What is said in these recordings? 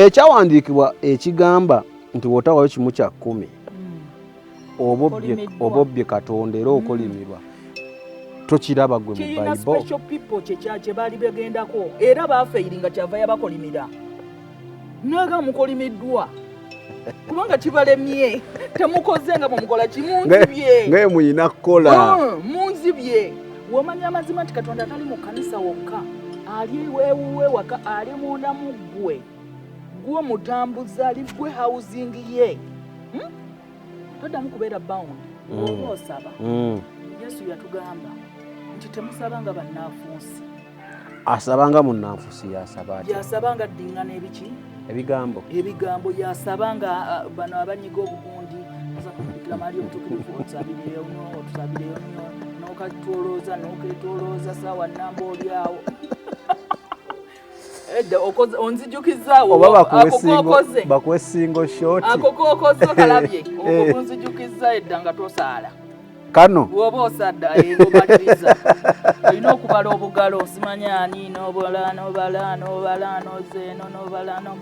Ekyawandiikibwa ekigamba nti wotawayo kimu kya kkumi oba obbye Katonda era okolimirwa, tokiraba gwe mu Kirina Bible? Special people kye baali bagendako, era bafailinga, kyava yabakolimira naga mukolimiddwa kubanga kibalemye, temukoze nga bwemukola kimunzibye. Ngaye muyina kukola. Munzibye. Womanya amazima nti Katonda tali mu kkanisa wokka, ali wewuwe waka, ali munda mu ggwe, gwe omutambuza, ali gwe housing ye. Toddamu kubeera bound oba osaba. Yesu yatugamba nti temusabanga bannanfuusi. Asabanga munnanfusi yasaba atya? Yasabanga ddiŋŋana ebiki? Ebigambo. Ebigambo. Yasabanga bano abanyiga obugundi, bikira Maria omutuukirivu, otusabireyo nyo, otusabireyo nyo, nokatolooza noketolooza saawa namba oli awo. Edda onzijukizaawo. Oba Ako kokoze. Bakuwe single shot. Ako kokoze okalabye, okwo kunzijukizza edda nga tosaala. Kano. Bw'oba osadda omaliriza olina okubala obugalo, simanya ani, nobala nobala nobala nozeeno nobala no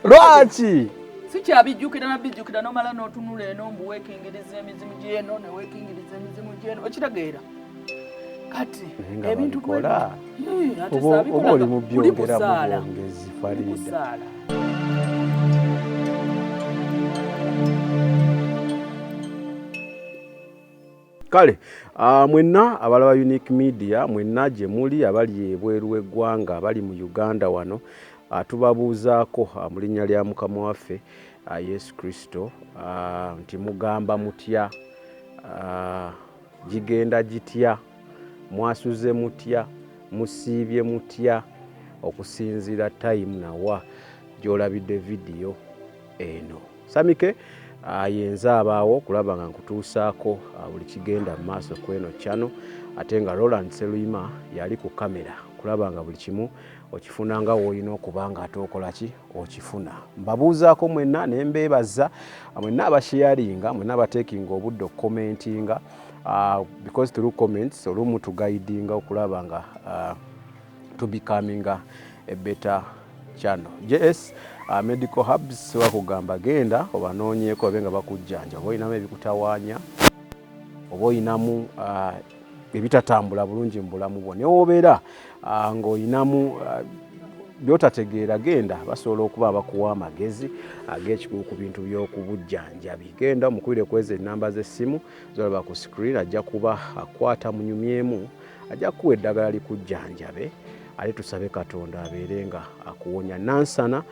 Lwaki? Sikyabijjukira nabijjukira. Nomala n'otunula eno mbu weekingiriza emizimu gyeno, neweekingiriza emizimu gyeno, okitegeera? Kati Naye nga ebintu babikola. Ate Oba saabikola oli mu nga kuli byongera mu kusaala. bwongezi, Kuli Farida. kusaala. Kale mwenna abalaba Unique Media, mwenna gye muli, abali ebweru w'eggwanga, abali mu Uganda wano, tubabuuzaako mu linnya lya Mukama waffe Yesu Kristo, nti mugamba mutya? Gigenda gitya? Mwasuze mutya? Musiibye mutya? Okusinziira time nawa gy'olabidde vidiyo eno, Samike yenze abaawo okulaba nga nkutuusaako buli kigenda mu maaso ku eno channel, ate nga Roland Seluyima yali ku kamera okulaba nga buli kimu okifuna nga woolina okuba nga ate okola ki okifuna. Mbabuuzaako mwenna ne mbeebaza mwenna abasharinga, mwenna abateekinga obudde okucommentinga, because through comments olumu tuguidinga okulaba nga to becoming a better channel. JS Medical Hubs bakugamba genda obanoonyeeko babe nga bakujjanja, oba olinamu ebikutawaanya, oba olinamu ebitatambula bulungi mu bulamu bwo, newobeera ng'olinamu byotategeera, genda, basobola okuba abakuwa amagezi ag'ekikugu ku bintu by'okubujjanjabi. Genda omukubire kweza ennamba z'essimu zolaba ku screen, ajja kuba akwata munyumyemu, ajja kukuwa eddagala likujjanjabe, ate tusabe Katonda abeere nga akuwonya. Nansana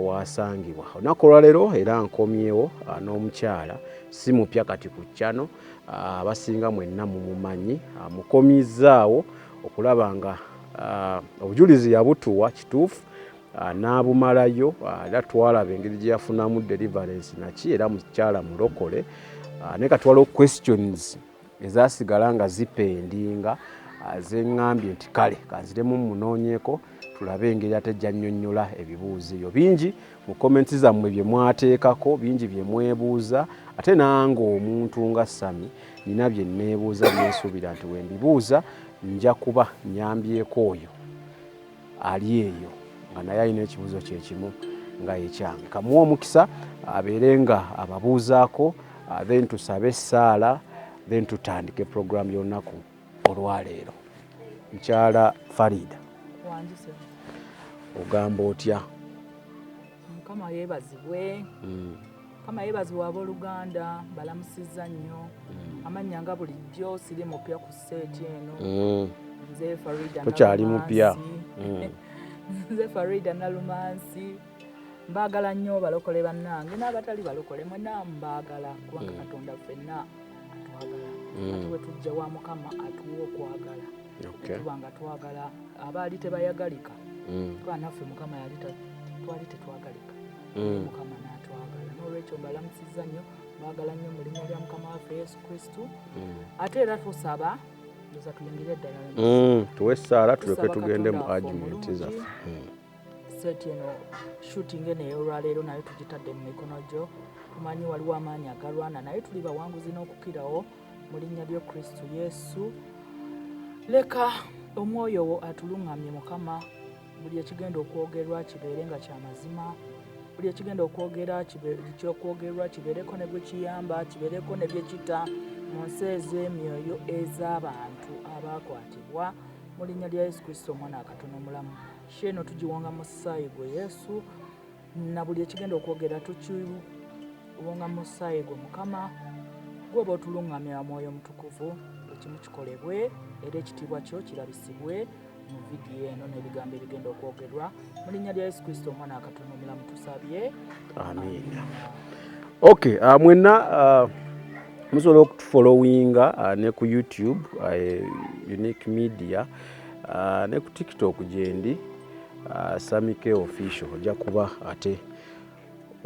wasangibwa. Olunaku olwaleero era nkomyewo n'omukyala si mupya kati ku channel, abasinga mwenna mumumanyi. Mukomyizzaawo okulaba nga obujulizi yabutuwa kituufu, n'abumalayo, era twalaba engeri gye yafunamu deliverance naki, era mukyala mulokole. Naye kati waliwo questions ezasigala nga zipendinga, zeŋŋambye nti kale kanziremu munoonyeeko tulabe engeri ate ejja nnyonnyola ebibuuzo ebyo bingi mu comments zammwe bye mwateekako, bingi bye mwebuuza, ate nange omuntu nga Sami nina bye neebuuza byensuubira nti we mbibuuza nja kuba nyambyeko oyo ali eyo nga naye alina ekibuuzo kyekimu nga ekyange. Kamuwa omukisa abeere nga ababuuzaako, then tusabe essaala, then tutandike program y'olunaku olwaleero. Mukyala Farida, ogamba otya? Mukama yeebazibwe. Mukama yeebazibwe. Abooluganda, balamusizza nnyo. Amannya nga bulijjo, siri mupya ku set eno. Nze Farida. Tokyali mupya. Nze Farida Nalumansi. Mbaagala nnyo balokole bannange n'abatali balokole, mwenna mbaagala kubanga Katonda ffenna atwagala. Ate bwe tujja wa Mukama atuwa okwagala, tuba nga twagala abaali tebayagalika, kuba naffe Mukama yali twali tetwagalika, Mukama n'atwagala. N'olwekyo mbalamusizza nnyo, baagala nnyo mu linnya lya Mukama waffe Yesu Kristu. Ate era tusaba ndoza tuyingire eddala. Tuwe essaala tuleke tugende mu argument zaffe. Set eno, shooting eno ey'olwaleero nayo tugitadde mu mikono gyo. Tumanyi waliwo amaanyi agalwana, naye tuli bawanguzi n'okukirawo mu linnya lyo Kristu Yesu. Leka omwoyo wo atuluŋŋamye, Mukama. Buli ekigenda okwogerwa kibeere nga kyamazima. Buli ekigenda okwogera kyokwogerwa kibeereko ne gwe kiyamba, kibeereko ne byekita mu nsi ez'emyoyo ez'abantu abakwatibwa, mu linnya lya Yesu Kristo omwana wa Katonda omulamu. Show eno tugiwonga mu musaayi gwe Yesu, na buli ekigenda okwogera tukiwonga mu musaayi gwe Mukama. Gwoba otuluŋŋamya Mwoyo Mutukuvu, ekimu kikolebwe era ekitiibwa kyo kirabisibwe mu vidiyo eno n'ebigambo ebigenda okwogerwa, mu linnya lya Yesu Kristo omwana wa Katonda omulamu tusabye. Amiina. Okay, mwenna musobola okutufollowinga ne ku YouTube, Unique Media, ne ku TikTok gyendi, Samike Official. Ojja kuba ate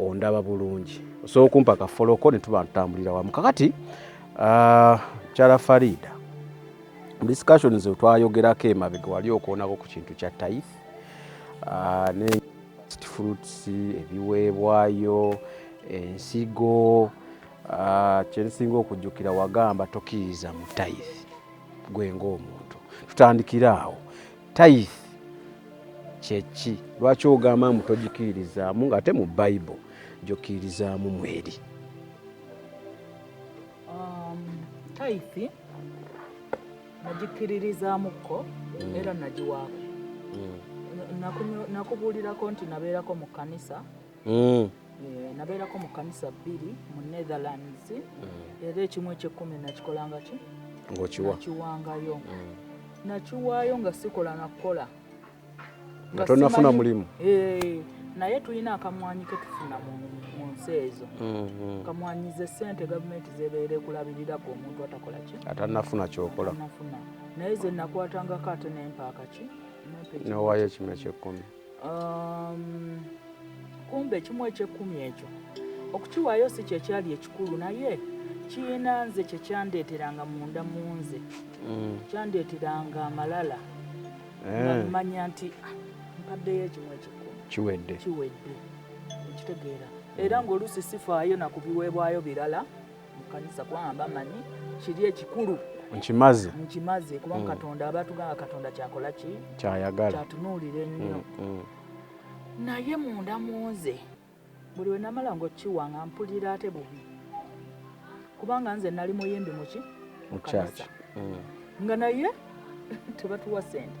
ondaba bulungi, osobola okumpa ka follow ko ne tuba ntutambulira wamu. Kakati kyala Farida, mu discussions twayogerako emabega, wali okoonako ku kintu kya tithe ne first fruits, ebiweebwayo, ensigo. Kyensinga okujjukira, wagamba tokkiriza mu tithe gwe ng'omuntu. Tutandikire awo, tithe kyeki? Lwaki ogamba mbu togikkiririzaamu ng'ate mu Bayibuli gyokkirizaamu mweri? Tithe nagikkiririzaamuko era nagiwaako. Nakubuulirako nti nabeerako mu kkanisa. Nabeerako mu kkanisa bbiri mu Netherlands, era ekimu ekyekkumi nakikolanga ki? Ng'okiwa. Nakiwangayo. Nakiwaayo nga sikola nakukola. Nga tonnafuna mulimu. Eh, naye tulina akamwanyi ke tufuna mu nsi ezo. Kamwanyi ze sente gavumenti zebeera ekulabirirako omuntu atakola ki? Atannafuna kyokola. Nafuna, naye ze nakwatangako ate nempa akaki, nempa ekimu. N'owaayo ekimu ekyekkumi. Kumbe ekimu ekyekkumi ekyo okukiwaayo si kyekyali ekikulu, naye kiyina nze kyekyandeeteranga munda mu nze. Kyandeeteranga amalala nga mmanya nti, "Ah, mpaddeyo ekimu ekyekkumi." Kiwedde. Kiwedde, ekitegeera. Era ng'oluusi sifaayo na ku biweebwayo birala mu kkanisa, kubanga bamanyi kiri ekikulu. Nkimaze. Nkimaze, kubanga Katonda aba atugamba, Katonda kyakola ki? Kyayagala. Kyatunuulira ennyo. Naye munda mu nze, buli we namala ngaokiwa nga mpulira ate bubi, kubanga nze nali muyimbi muki? Mu church. Nga naye tebatuwa sente.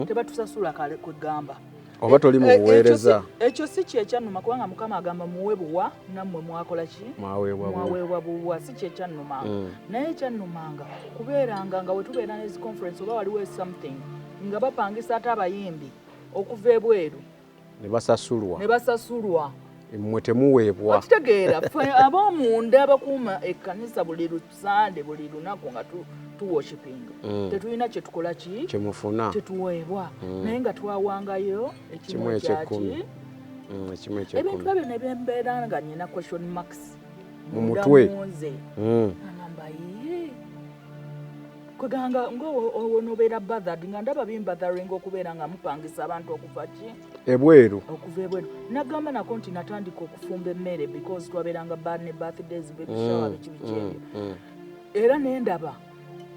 Tebatusasula kale kwegamba. Oba toli mu buweereza. Ekyo si kyekyannuma, kubanga Mukama agamba, "Muwe buwa, nammwe mwakola ki?" Mwaweebwa buwa. Mwaweebwa buwa. Si kyekyannumanga. Naye ekyannumanga kubeeranga nga wetubeera nezi conference oba waliwo something, nga bapangisa ate abayimbi okuva ebweru. Ne basasulwa. Ne basasulwa. Mmwe temuweebwa. Okitegeera, ffe ab'omunda abakuuma ekkanisa buli lusande, buli lunaku nga tuworshipinga, tetulina kyetukola ki? Kyemufuna. Kyetuweebwa, naye nga twawangayo ekimu Kimu ekyekkumi. ekyaki? Ekimu Ebintu ekyekkumi. Ebyo ne bembeera nga nyina question marks Mu munda mutwe. mu nze. Agamba ye kweganga ngaonobeera bothered, nga ndaba bimbotheringa okubeera nga mupangisa abantu okuva ki? Ebweru. Okuva ebweru. Nagamba nako nti natandika okufumba emmere because twabeeranga ne birthdays, baby shower, biki biki ebyo. Era nendaba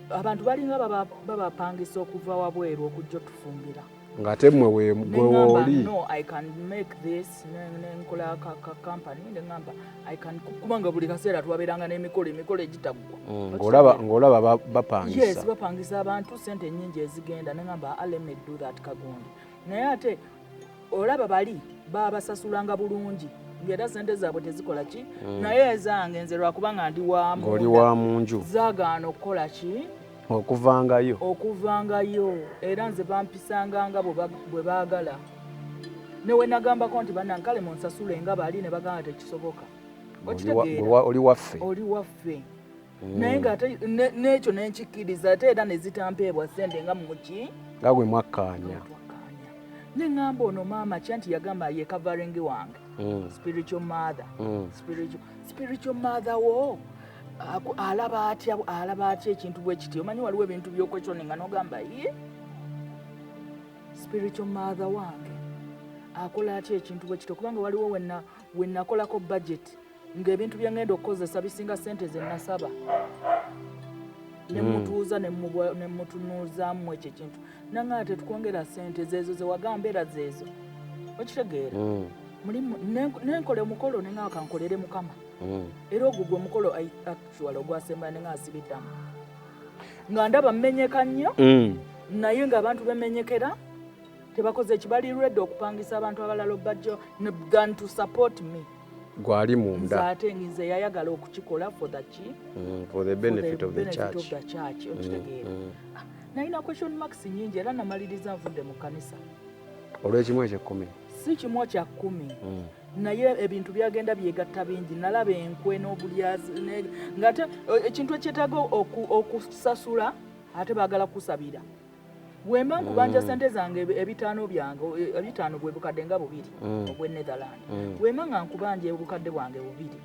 abantu balinga babapangisa okuva wabweru okujja otufumbira. Ng'ate mmwe gwe Neŋŋamba, wooli. "No, I can make this." Nenkola ka company, neŋŋamba I can cook, kubanga buli kaseera twabeeranga n'emikolo, emikolo egitaggwa. Ng'olaba bapangisa. Yes, bapangisa abantu, sente ennyingi ezigenda. Neŋŋamba, "Ah, let me do that kagundi." Naye ate olaba bali babasasulanga bulungi, ng'era sente zaabwe tezikola ki, naye ezange nze lwakubanga ndi wa Ng'oli munda, wa mu nju. Zaagaana okukola ki? Okuvangayo. Okuvangayo. Era nze bampisanga nga bwe baagala. Ne we nagambako nti, "Bannankale munsasule nga bali," ne bagamba, "Tekisoboka." Ng'oli Okitegeera? Oli waffe. Oli waffe. Naye ngaate n'ekyo nenkikkiriza, ate era ne zitampeebwa sente nga muki? Nga gwe mwakkaanya. Twakkaanya. Neŋŋamba ono maama kya nti yagamba ye covering wange, spiritual mother. Spiritual mother wo alaba atya, alaba atya ekintu bwe kiti? Omanyi waliwo ebintu by'okwekyoninga n'ogamba, ye spiritual mother wange akola atya ekintu bwe kityo? Kubanga waliwo we nakolako budget ng'ebintu bye ngenda okukozesa bisinga sente ze nasaba, ne mutuuza ne mutunuuzaamu ekyo ekintu, naŋŋaa tetukwongera sente zeezo ze wagamba, era zeezo. Okitegeera? Mm. Mulimu nenkola omukolo nenga kankolere Mukama. Era ogwo gwe mukolo actual ogwasemba nenga asibiddamu. Nga ndaba mmenyeka nnyo. Naye ng'abantu bemenyekera tebakoze ekibali ready okupangisa abantu abalala obajjo than to support me. Gwali munda. Ate nze yayagala okukikola for the chi? For the benefit of the church. Of the church. Okitegeera. Nalina question marks nnyingi era namaliriza nvudde mu kkanisa. Olw'ekimu eky'ekkumi? Si kimu kya kkumi. Naye ebintu byagenda byegatta bingi, nalaba enkwe n'obulyazi ng'ate ekintu ekyetaaga okusasula ate baagala kusabira. Bwemba nkubanja sente zange ebitaano byange, ebitaano bwe bukadde nga bubiri obw'e Netherland. Bwemba nga nkubanja obukadde bwange bubiri,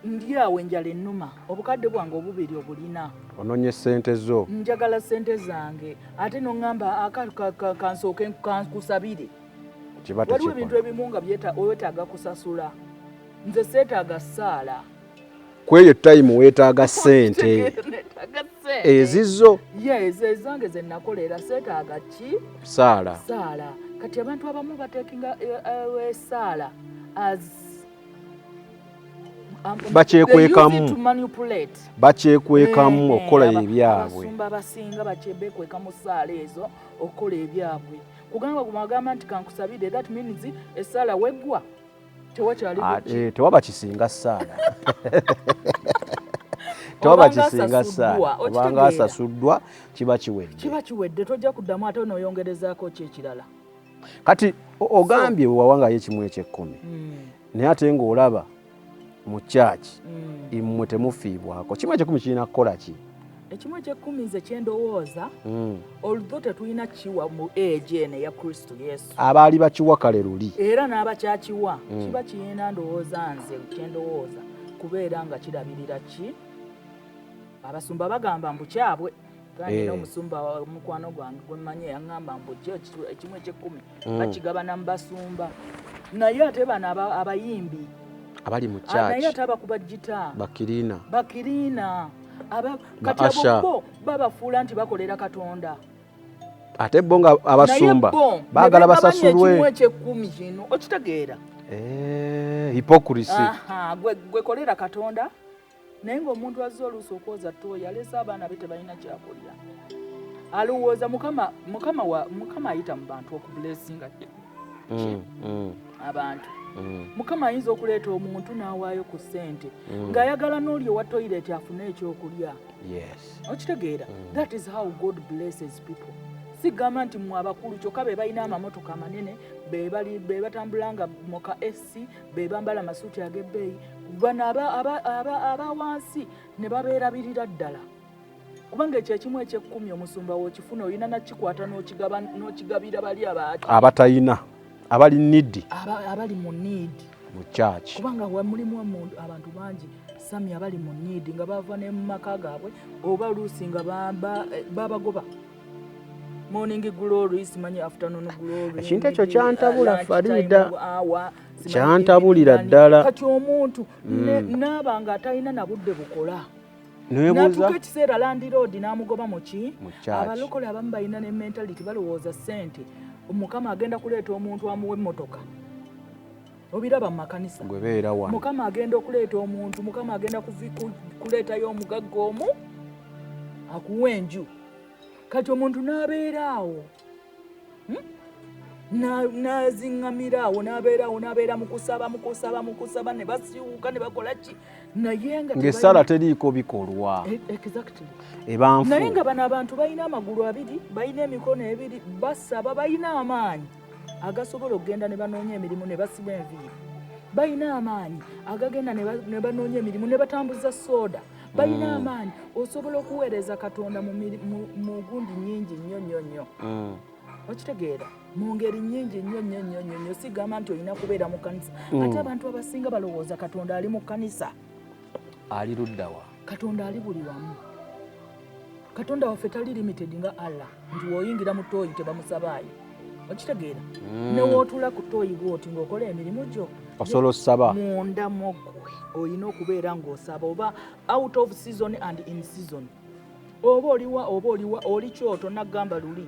ndi awo enjala ennuma, obukadde bwange obubiri obulina. Ononye sente zo. Njagala sente zange ate n'oŋŋamba kansooke kankusabire. Waliwo ebintu ebimu nga weetaaga kusasula. Nze seetaaga ssaala. Kweyo time weetaaga ssente. Ezizo. Yes, ezange ze nakola era seetaaga ki? Ssaala. Ssaala. Kati abantu abamu batekinga essaala as bakyekwekamu. Bakyekwekamu okukola ebyabwe. Abasumba abasinga bekweka mu ssaala ezo okukola ebyabwe. Kugamba gumagamba nti kankusabire, that means essaala weggwa tewakyali tewaba kisinga ssaala. Tewaba kisinga ssaala. Obanga asasuddwa kiba kiwedde. Kiba kiwedde, tojja kuddamu ate n'oyongerezaako ki ekirala. Kati ogambye wawangayo ekimu eky'ekkumi. Naye ate ng'olaba mu church mmwe temufiibwako. Kimu eky'ekkumi kirina kukola ki? Ekimu eky'ekkumi nze kye ndowooza, olwo tetulina kiwa mu age eno eya Kristo Yesu. Abaali bakiwa kale luli. Era n'abakyakiwa kiba kiyina ndowooza nze kye ndowooza kubeera nga kirabirira ki? Abasumba bagamba mbu kyabwe. Kandi n'omusumba mukwano gwange gwe mmanyi yaŋŋamba mbu ekimu eky'ekkumi bakigabana mu basumba. Naye ate bano abayimbi abali mu church, naye ate abakuba gita bakirina, bakirina kati abo bo babafuula nti bakolera Katonda. Ate bo nga abasumba baagala basasulwe. Ekimu eky'ekkumi kino okitegeera. Hypocrisy. Gwe kolera Katonda. Naye ng'omuntu azze oluusi okwoza ttooyi aleese abaana be tebalina kyakulya. Alowooza Mukama ayita mu bantu okublessinga abantu. Mukama ayinza okuleeta omuntu n'awaayo ku ssente ng'ayagala n'oli owa toilet afune ekyokulya. Okitegeera? That is how God blesses people. Sigamba nti mmwe abakulu kyokka be balina amamotoka amanene, be batambula nga mu ka AC, be bambala amasuuti ag'ebbeeyi, bano aba wansi ne babeerabirira ddala. Kubanga ekyo ekimu eky'ekkumi omusumba w'okifuna olina nakikwata n'okigabira bali abaaki. Abatayina, abali needy. Abali mu need. Mu church. Kubanga mulimu abantu bangi Sami abali mu need nga bava ne mu maka gaabwe oba oluusi nga babagoba. Morning glory, simanyi afternoon glory. Ekintu ekyo kyantabula Farida. Kyantabulira ddala. Kati omuntu n'aba nga atalina na budde bukola. N'atuuka ekiseera landlord n'amugoba mu ki? Abalokole abamu balina ne mentality balowooza ssente. Mukama agenda kuleeta omuntu amuwe emmotoka. Obiraba mu makanisa. Mukama agenda okuleeta omuntu, Mukama agenda kuleetayo omugagga omu akuwa enju. Kati omuntu n'abeera awo. N'aziŋŋamira awo, n'abeera awo, n'abeera mu kusaba, mu kusaba, mu kusaba, ne basiiwuuka, ne bakola ki? Naye nga ng'essaala teriiko bikolwa. Exactly. Ebanfu. Naye nga bano abantu balina amagulu abiri, balina emikono ebiri, basaba, balina amaanyi agasobola okugenda ne banoonya emirimu ne basiba enviiri. Balina amaanyi agagenda ne banoonya emirimu ne batambuza sooda. Balina amaanyi osobola okuweereza Katonda mu gundi nnyingi nnyo nnyo nnyo. Okitegeera? Mu ngeri nnyingi nnyo nnyo nnyo nnyo nnyo. Sigamba nti olina kubeera mu kkanisa. Ate abantu abasinga balowooza Katonda ali mu kkanisa. Ali ludda wa? Katonda ali buli wamu. Katonda waffe tali limited nga Allah nti w'oyingira mu ttooyi tebamusabaayo. Okitegeera? Ne w'otuula ku ttooyi bw'oti ng'okola emirimu gyo. Osobola osaba. Munda mu ggwe olina okubeera ng'osaba oba out of season and in season. Oba oliwa, oba oliwa, oli kyoto. Nagamba luli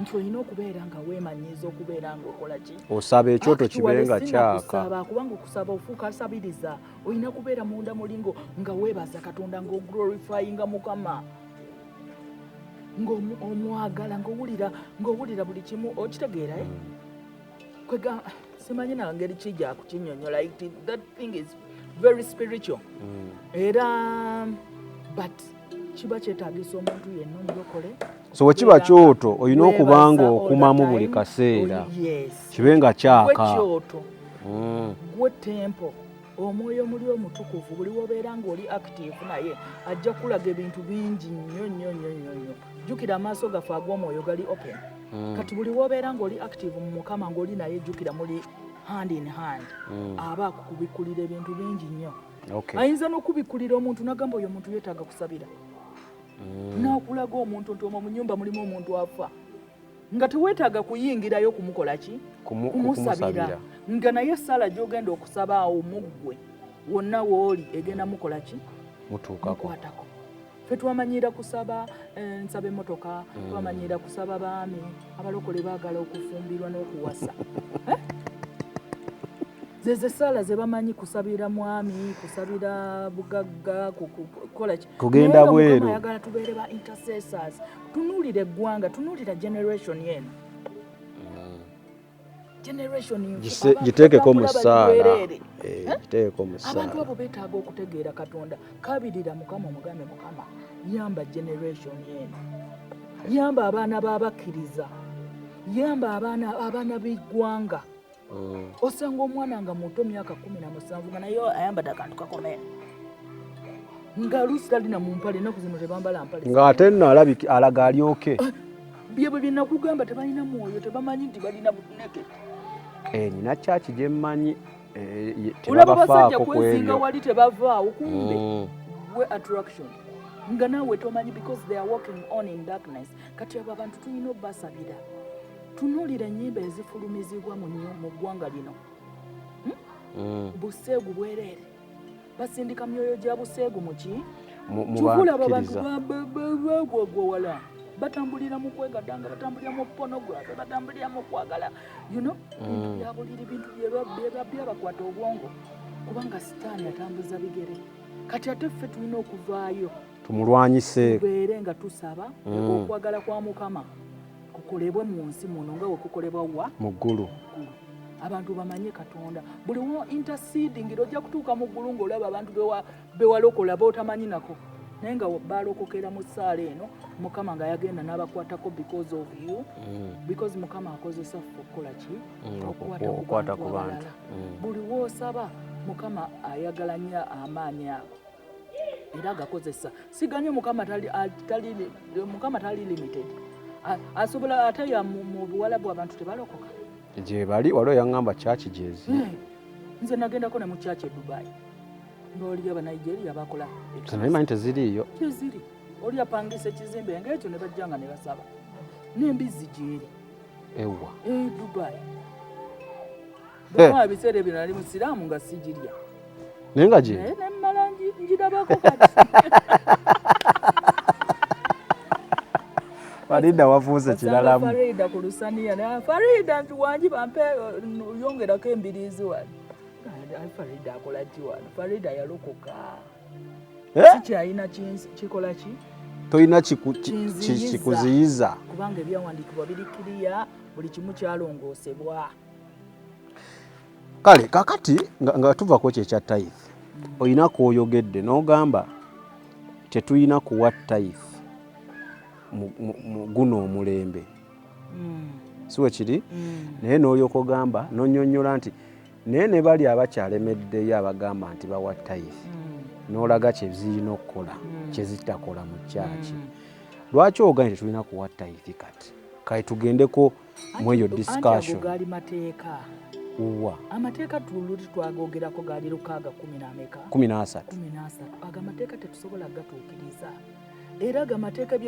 nti olina okubeera nga weemanyiiza, okubeera nga okola ki? Osaba ekyoto kibe Actually, nga si kyaka. Nakusaba, kubanga okusaba ofuuka asabiriza. Olina kubeera munda mulingo nga weebaza Katonda, ng'oglorifyinga Mukama, ng'omwagala, ng'owulira buli kimu. Okitegeera, eh? Kwega simanyi na ngeri ki gyakukinyonyola. That thing is very spiritual. Era but kiba kyetaagisa omuntu yenna omulokole So bwe kiba okubeera nga kyoto, olina okuba nga weebaza all the okumamu buli time. kaseera. Yes. Kibe nga Gwe kyaka. kyoto, gwe temple, omwoyo muli omutukuvu buli wobeera ng'oli active naye ajja kulaga ebintu bingi nnyo nnyo nnyo nnyo nnyo. Jjukira, amaaso gaffe ag'omwoyo gali open. Kati buli wobeera ng'oli active mu Mukama, ng'oli naye, jjukira muli hand in hand, aba akukubikkulira ebintu bingi nnyo. Ayinza n'okubikkulira omuntu nagamba, oyo omuntu yeetaaga kusabira, n'akulaga omuntu nti omwo mu nyumba mulimu omuntu afa, nga teweetaaga kuyingirayo kumukola ki? Kumusabira. Kumusabira. Nga naye essaala gy'ogenda okusaba awo muggwe wonna wooli egenda mukola ki? Mutuukako. Mukwatako. Ffe twamanyiira kusaba, nsaba emmotoka, twamanyiira kusaba baami. Abalokole baagala okufumbirwa n'okuwasa. Eh? Zezo essaala ze bamanyi, kusabira mwami, kusabira bugagga, kukola ki. Kugenda Naye nga bweru. Mukama ayagala tubeere ba intercessors. Tunuulira eggwanga, tunuulira generation eno, generation nfu, abantu Giteekeko mu batambula bali ssaala. bwereere. Eh, Eh? giteekeko mu Abantu ssaala. abo beetaaga okutegeera Katonda. Kabirira Mukama, omugambe, "Mukama, yamba generation eno, yamba abaana b'abakkiriza, yamba abaana b'eggwanga." Osanga omwana nga muto, myaka 17, nga naye ayambadde akantu kakomera, nga luusi talina mu mpale. Ennaku zino tebambala mpale. Ng'ate nno alabika alaga alyoke. Byebwe byenakugamba, tebalina mwoyo, tebamanyi nti balina naked. Eh, nina kyaki gye mmanyi, Olaba basajja tebabafaako ku kwezinga ebyo. wali, tebavaawo, kumbe gwe attraction, nga naawe tomanyi, because they are walking on in darkness. Kati abo abantu tulina obbasabira. Tunuulira ennyimba ezifulumizibwa mu ggwanga lino. Buseegu bwereere, basindika myoyo gya buseegu muki. Mu Kyova abantu bakkiriza. bagwagwawala, batambulira mu kwegadanga, batambulira mu pornography, batambulira mu kwagala bintu bya buliri, bintu byabakwata obwongo, kubanga Sitaani atambuza bigere. Kati ate ffe tulina okuvaayo tumulwanyise. Tubeere nga tusaba okwagala kwa Mukama kukolebwe mu nsi muno nga we kukolebwa wa? Mu ggulu. Ggulu. Abantu bamanye Katonda. Buli wo interceding, ojja kutuuka mu ggulu ng'olaba abantu bewalokola bootamanyi nako, naye nga balokokera mu ssaala eno, Mukama nga yagenda n'abakwatako because of you, because Mukama akozesa ffe okukola ki? Okukwata ku Okukwata bantu ku bantu. abalala. Buli woosaba, Mukama ayagala nnyo amaanyi ago era agakozesa. Siganye Mukama tali, tali, Mukama tali limited. Asobola ate ya mu Buwalabu abantu tebalokoka. Gye bali, waliwo yaŋŋamba kyaki gyezi. Nze nagendako ne mu kyaki e Dubai, nga oli Abanigeria bakola. Nze naye manyi teziriiyo. Kyeziri. Oli apangisa ekizimbe ngaekyo ne bajja nga ne basaba n'embizzi gyeri. Ewa? E Dubai. Bwe ebiseera ebyo nali musiraamu nga sigirya. Naye nga gye Naye nemmala ngirabako kati. Farida wafuuse Osanga kiralamu. Farida ku lusaniya, naye Farida nti, "Wangi, bampe, yongerako embiriizi wano." Ai, Farida akola ki wano? Farida yalokoka. Eh? Sikyalina kikola ki? Tolina Kinziyiza. kikuziyiza. Kubanga ebyawandiikibwa biri kiriya, buli kimu kyalongoosebwa. Kale kakati nga tuva ku ekyo ekya tithe, olina kwoyogedde n'ogamba tetulina kuwa tithe mu guno omulembe, si we kiri? Naye n'olyoka ogamba n'onnyonnyola nti naye ne bali abakyalemeddeyo abagamba nti bawa tithe, n'olaga kye zirina okukola, kye zitakola mu kyaki. Lwaki ogambye tetulina kuwa tithe kati? Kale tugendeko mu eyo Anti ago discussion. gaali mateeka. Wa? Amateeka tululi twagogerako gaali lukaaga kumi n'ameka? 13. 13. Ago amateeka tetusobola gatuukiriza, era ago amateeka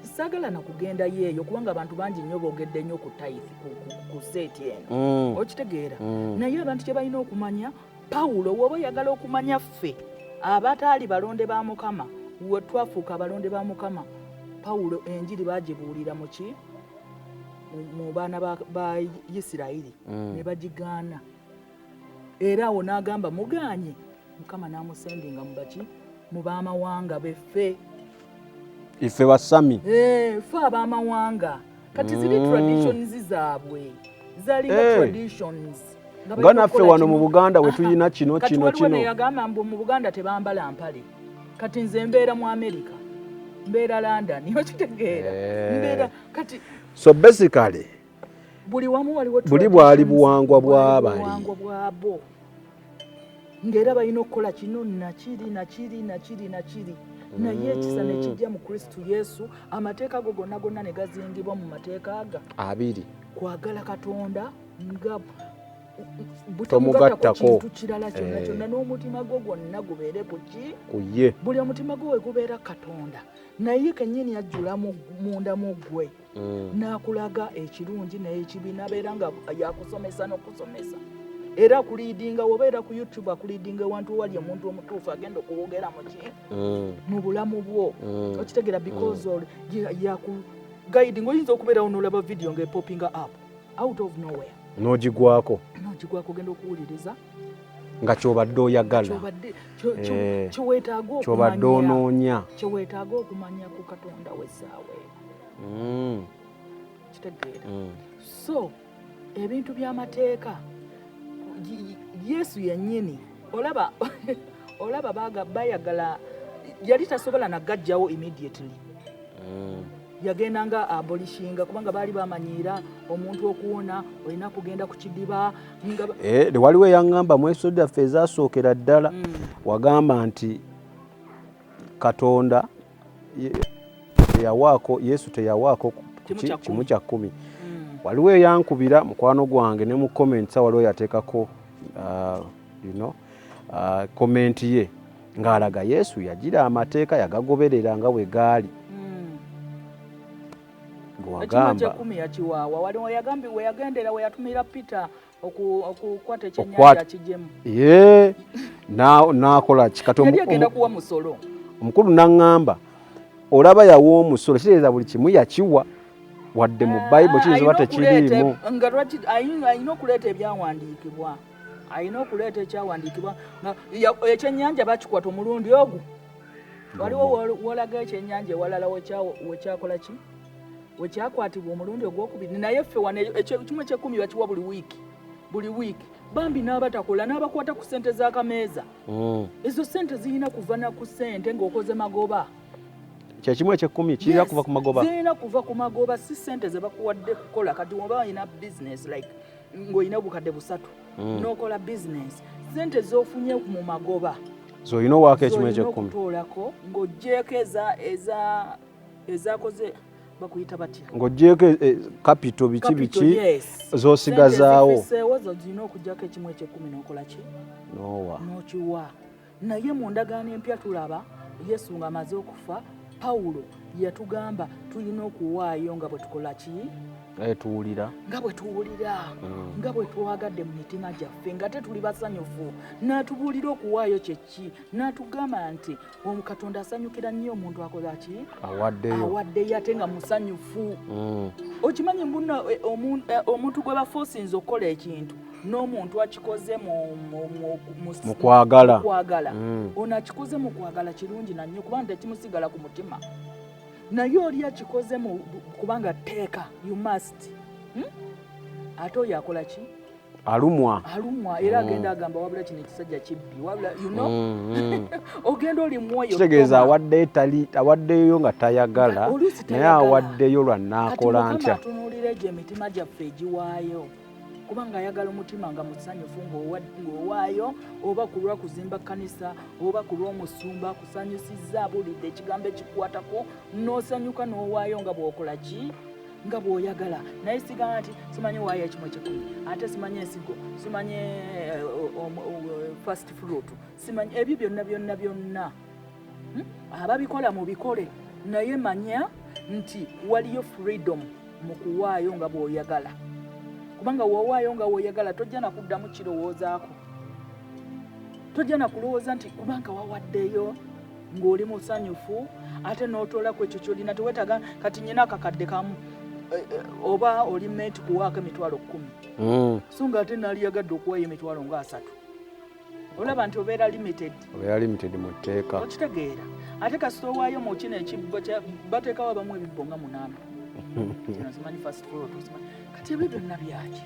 saagala na kugendayo eyo, kubanga abantu bangi nnyo boogedde nnyo ku tithe ku seeti eno. Okitegeera? Naye abantu kye balina okumanya, Pawulo, woba oyagala okumanya ffe abataali balonde ba Mukama, We twafuuka abalonde ba Mukama, Pawulo enjiri bagibuulira muki mu baana ba Isirayiri, ne bagigaana. Era awo n'agamba, "Mugaanye," Mukama n'amusendinga mu baki, mu b'amawanga beffe. Ife basami. Eh, ffe ab'amawanga. Kati ziri traditions zaabwe zalinga traditions. Nga naffe wano mu Buganda we tulina kino. Kati kino waliwo kino. Neyagamba mbu mu Buganda tebambala mpale. Kati nze mbeera mu America, mbeera London, okitegeera? Mbeera kati So basically buli wamu waliwo buli bwali traditions, buwangwa bwali bw'abali. Buwangwa bwabo, ng'era balina okukola kino nakiri nakiri nakiri nakiri. Naye ekisa ne kijja mu Kristu Yesu, amateeka go gonna gonna ne gazingibwa mu mateeka aga 2. Kwagala Katonda nga butamugattako Tomugattako. kintu kirala kyonna kyonna, n'omutima gwo gwonna gubeere ku ki? Ku ye. Buli omutima gwo we gubeera Katonda, naye kennyini ajjula munda mu ggwe, n'akulaga ekirungi n'ekibi, n'abeera nga yakusomesa n'okusomesa, era akuleadinga. Wobeera ku YouTube, akuleadinga ewantu wali omuntu omutuufu agenda okuwogera muki mu bulamu bwo. Okitegeera? Because yaku guiding. Oyinza okubeerawo n'olaba video ng'epoppinga up out of nowhere. N'ogigwako. N'ogigwako, ogenda okuwuliriza nga kyobadde oyagala. Kyeweetaaga kyobadde okumanya. Onoonya. Kyeweetaaga okumanya ku Katonda w'essaawa eyo. Kitegeera? So ebintu by'amateeka, Yesu yennyini, olaba bayagala, yali tasobola nagajjawo immediately. Yagenda nga abolishinga, kubanga baali bamanyiira omuntu okuwona olina kugenda ku kidiba nga Eh, waliwo eyaŋŋamba mu episode yaffe ezasookera ddala, wagamba nti Katonda teyawaako Yesu, teyawaako Kimu kya kimu kkumi. kya kkumi. Waliwo eyankubira, mukwano gwange, ne mu comments waliwo yateekako comment ye ng'alaga Yesu yagira amateeka yagagoberera nga bwe gaali. Ekimu Gwewagamba ekyekumi yakiwaawa. Waliwo yagambi weyagendera, weyatumira Peter okukwata ekyennyanja akijemu. Ye n'akola ki kati? Yali agenda kuwa musolo. Omukulu n'aŋŋamba, olaba yawa omusolo, kitegeeza buli kimu yakiwa, wadde mu Bayibuli kiyinza oba Alina okuleeta tekiriimu. Nga lwaki alina okuleeta ebyawandiikibwa? Alina okuleeta ekyawandiikibwa nga ekyennyanja bakikwata omulundi ogwo. Waliwo wolaga ekyennyanja ewalala wekyakola ki, wekyakwatibwa omulundi ogwokubiri. Naye ffe wano kimu ekyekumi bakiwa buli wiiki, buli wiiki. Bambi n'abatakola n'abakwata ku ssente z'akameeza. Ezo ssente zirina kuva na ku ssente ng'okoze magoba. Kyekimu ekyekkumi kirina Yes, kuva ku magoba. Zirina kuva ku magoba, si ssente ze bakuwadde kukola. Kati oba olina business, like ng'olina 3,000, n'okola business, ssente z'ofunye mu magoba z'olina owaako ekimu z'olina ekyekkumi. okutoolako ng'oggyeko ezakoze, bakuyita batya? Ng'oggyeko capital, biki. Capital, Biki yes. z'osigazaawo. Ssente ezifisseewo zo zirina okugyako ekimu ekyekkumi n'okola ki? Noowa. N'okiwa. Naye mu ndagaano empya tulaba Yesu ng'amaze okufa, Pawulo yatugamba tulina okuwaayo nga bwe tukola ki? Nga tuwulira. Nga bwe tuwulira, nga bwe twagadde mu mitima gyaffe, nga tetuli basanyufu. N'atubuulira okuwaayo kyeki, n'atugamba nti Katonda asanyukira nnyo omuntu akola ki? Awaddeyo. Awaddeyo ate nga musanyufu. Okimanyi mbuno omuntu gwe baforcinze okukola ekintu n'omuntu akikoze mu kwagala. Mu kwagala. Ono akikoze mu kwagala kirungi nannyo, kubanga tekimusigala ku mutima. Naye oli akikoze mu kubanga tteeka, you must, Ate oyo akola ki? Alumwa. Alumwa, era agenda agamba, "Wabula kino ekisajja kibbi, wabula." Ogenda oli mwoyo. Kitegeeza awaddeyo, tali awaddeyo nga tayagala. Oluusi naye tayagala. Awaddeyo lwa Kati naakola Mukama ntya. atunuulira egyo emitima gyaffe egiwaayo, kubanga ayagala omutima nga musanyufu ng'owaayo, oba ku lwa kuzimba kkanisa, oba ku lw'omusumba akusanyusizza, abuulidde ekigambo ekikwatako n'osanyuka n'owaayo nga bw'okola ki, nga bw'oyagala. Naye sigamba nti simanyi waayo ekimu ekikumi, ate simanyi ensigo, simanyi first fruit, simanyi ebyo byonna byonna byonna. Ababikola mubikole, naye manya nti waliyo freedom mu kuwaayo nga bw'oyagala, kubanga w'owaayo nga bw'oyagala tojja nakuddamu kirowoozaako, tojja nakulowooza nti kubanga wawaddeyo. Ng'oli musanyufu ate n'otoolaku ekyo kyolina, tewetaaga kati nyina akakadde kamu, oba oli meant kuwaako 100,000, so nga ate naaliyagadde okuwayo 30,000, olaba nti obeera limited. Obeera limited mu tteeka. Okitegeera? Ate kasita owaayo mu kino ekibbo, bateekawo abamu ebibbo nga munaana. Kino simanyi first floor, tosimanyi. Kati ebyo byonna byaki?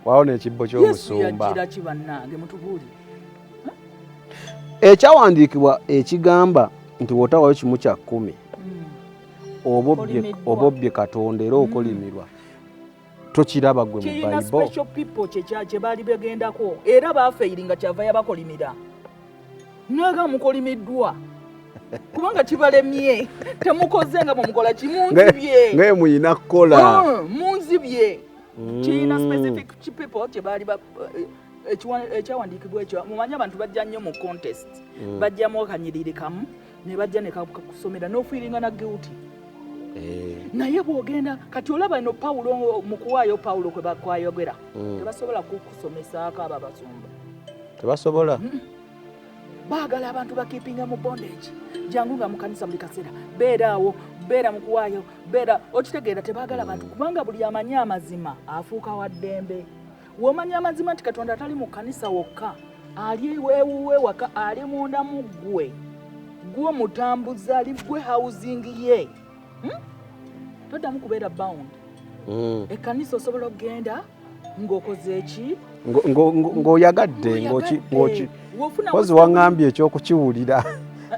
Waawo n'ekibbo Yesu ky'omusumba. Yagira ki bannange, mutubuulire. Ekyawandiikibwa ekigamba nti w'otawayo 1/10 oba Okolimirwa. Oba obbye Katonda era okolimirwa, tokiraba gwe mu Kirina Bayibo? special people kye baali begendako, era bafailinga, kyava yabakolimira naga mukolimiddwa kubanga kibalemye, temukoze nga bwemukola kimunzibye. Nga muyina kukola. Munzibye. Kirina specific people kye baali ekyawandiikibwa ekyo. Mumanyi abantu bajja nnyo mu contest, bajjamu akanyiriri kamu ne bajja ne kakusomera n'ofeelinga na guilty. Naye bw'ogenda kati olaba eno Pawulo mu kuwaayo, Pawulo kwe bakwayogera, tebasobola kukusomesaako abo abasumba. Tebasobola. Baagala abantu bakeepinga mu bondage. Jangu nga mu kanisa buli kaseera, beera awo, beera mu kuwaayo, beera, okitegeera? Tebaagala bantu, kubanga buli amanyi amazima afuuka wa ddembe. W'omanya amazima nti Katonda atali mu kanisa wokka, ali ewuwe waka, ali munda mu ggwe, gwe omutambuza, ali gwe housing ye, Toddamu kubeera bound. Ekkanisa osobola okugenda ng'okoze eki? Ng'oyagadde. Ng'oyagadde. W'ofuna Kozi waŋŋambye ekyokukiwulira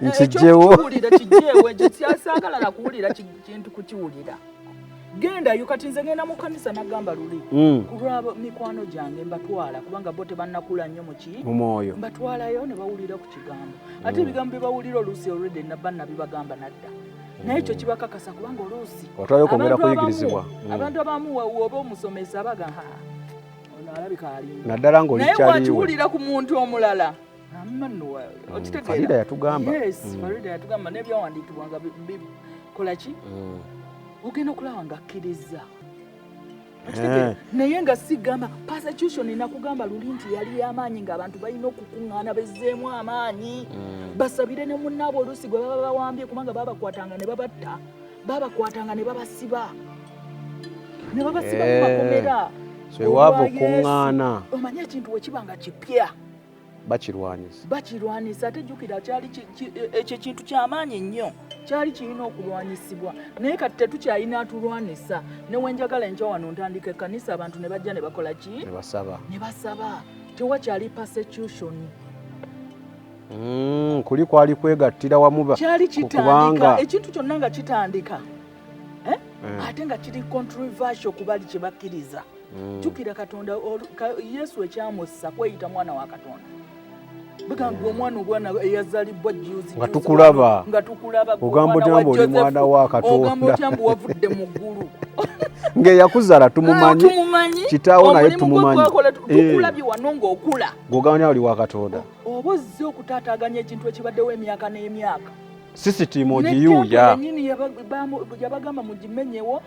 nkijjewo. Ekyokukiwulira kijjeewo. Ekyo saagala na kuwulira kintu kukiwulira. Gendayo. Kati nze ngenda mu kanisa, nagamba luli, ku lwa mikwano gyange mbatwala, kubanga bo tebannakula nnyo muki mu mwoyo. Mbatwalayo ne bawulira ku kigambo. Ate ebigambo bye bawulira oluusi already nabba nabibagamba nadda, naye ekyo kibakakasa, kubanga oluusi Otwalayo kwongera abantu abamu- kuyigirizibwa. Abantu abamu woba omusomesa baga, "Ha, ono alabika alimba." Naddala ng'oli Naye kyaliwe. bwakiwulira ku muntu omulala, amma nno okitegeera? Farida yatugamba. Yes, Farida yatugamba n'ebyawandiikibwa nga kola ki, ogenda okulaba nga akkiriza. Okitegeera? Naye nga sigamba persecution. Nakugamba luli nti yali y'amaanyi, ng'abantu balina okukuŋŋaana bezzeemu amaanyi, basabire ne munnaabwe oluusi gwe baba bawambye, kubanga babakwatanga ne babatta, babakwatanga ne babasiba, ne babasiba mu makomera. So ewaava Olwa Yesu. okuŋŋaana. Omanye ekintu bwe kiba nga kipya, Bakirwanyisa. Bakirwanisa. Ate jjukira kyali ekyo ekintu kyamaanyi nnyo, kyali kirina okulwanyisibwa. Naye kati tetukyalina atulwanisa. Newenjagala enkya wano ntandika ekkanisa, abantu ne bajja ne bakola ki? Ne basaba. Ne basaba. Tewakyali persecution. Kuli kwali kwegattira wamu Kyali kitandika. Kubanga Ekintu kyonna nga kitandika, eh? Eh. Ate nga kiri controversial ku bali kye bakkiriza. Jjukira Katonda Yesu ekyamussa kweyita mwana wa Katonda. Bagamba omwana obwana eyazaalibwa juzi Nga juzi tukulaba. wano, nga tukulaba gwe Ogamba omwana otya wa mbu oli Joseph, mwana wa Katonda? Ogamba otya mbu wavudde mu ggulu? Ng'eyakuzaala tumumanyi. Ah, tumumanyi. Kitaawo naye Omulimu gwe tumumanyi. gwakola, tukulabye wano ng'okula. Gw'ogamba oli wa Katonda. Oba ozze okutaataaganya ekintu ekibaddewo emyaka n'emyaka. Sisitimu ogiyuuya. Yennyini yabagamba mugimenyewo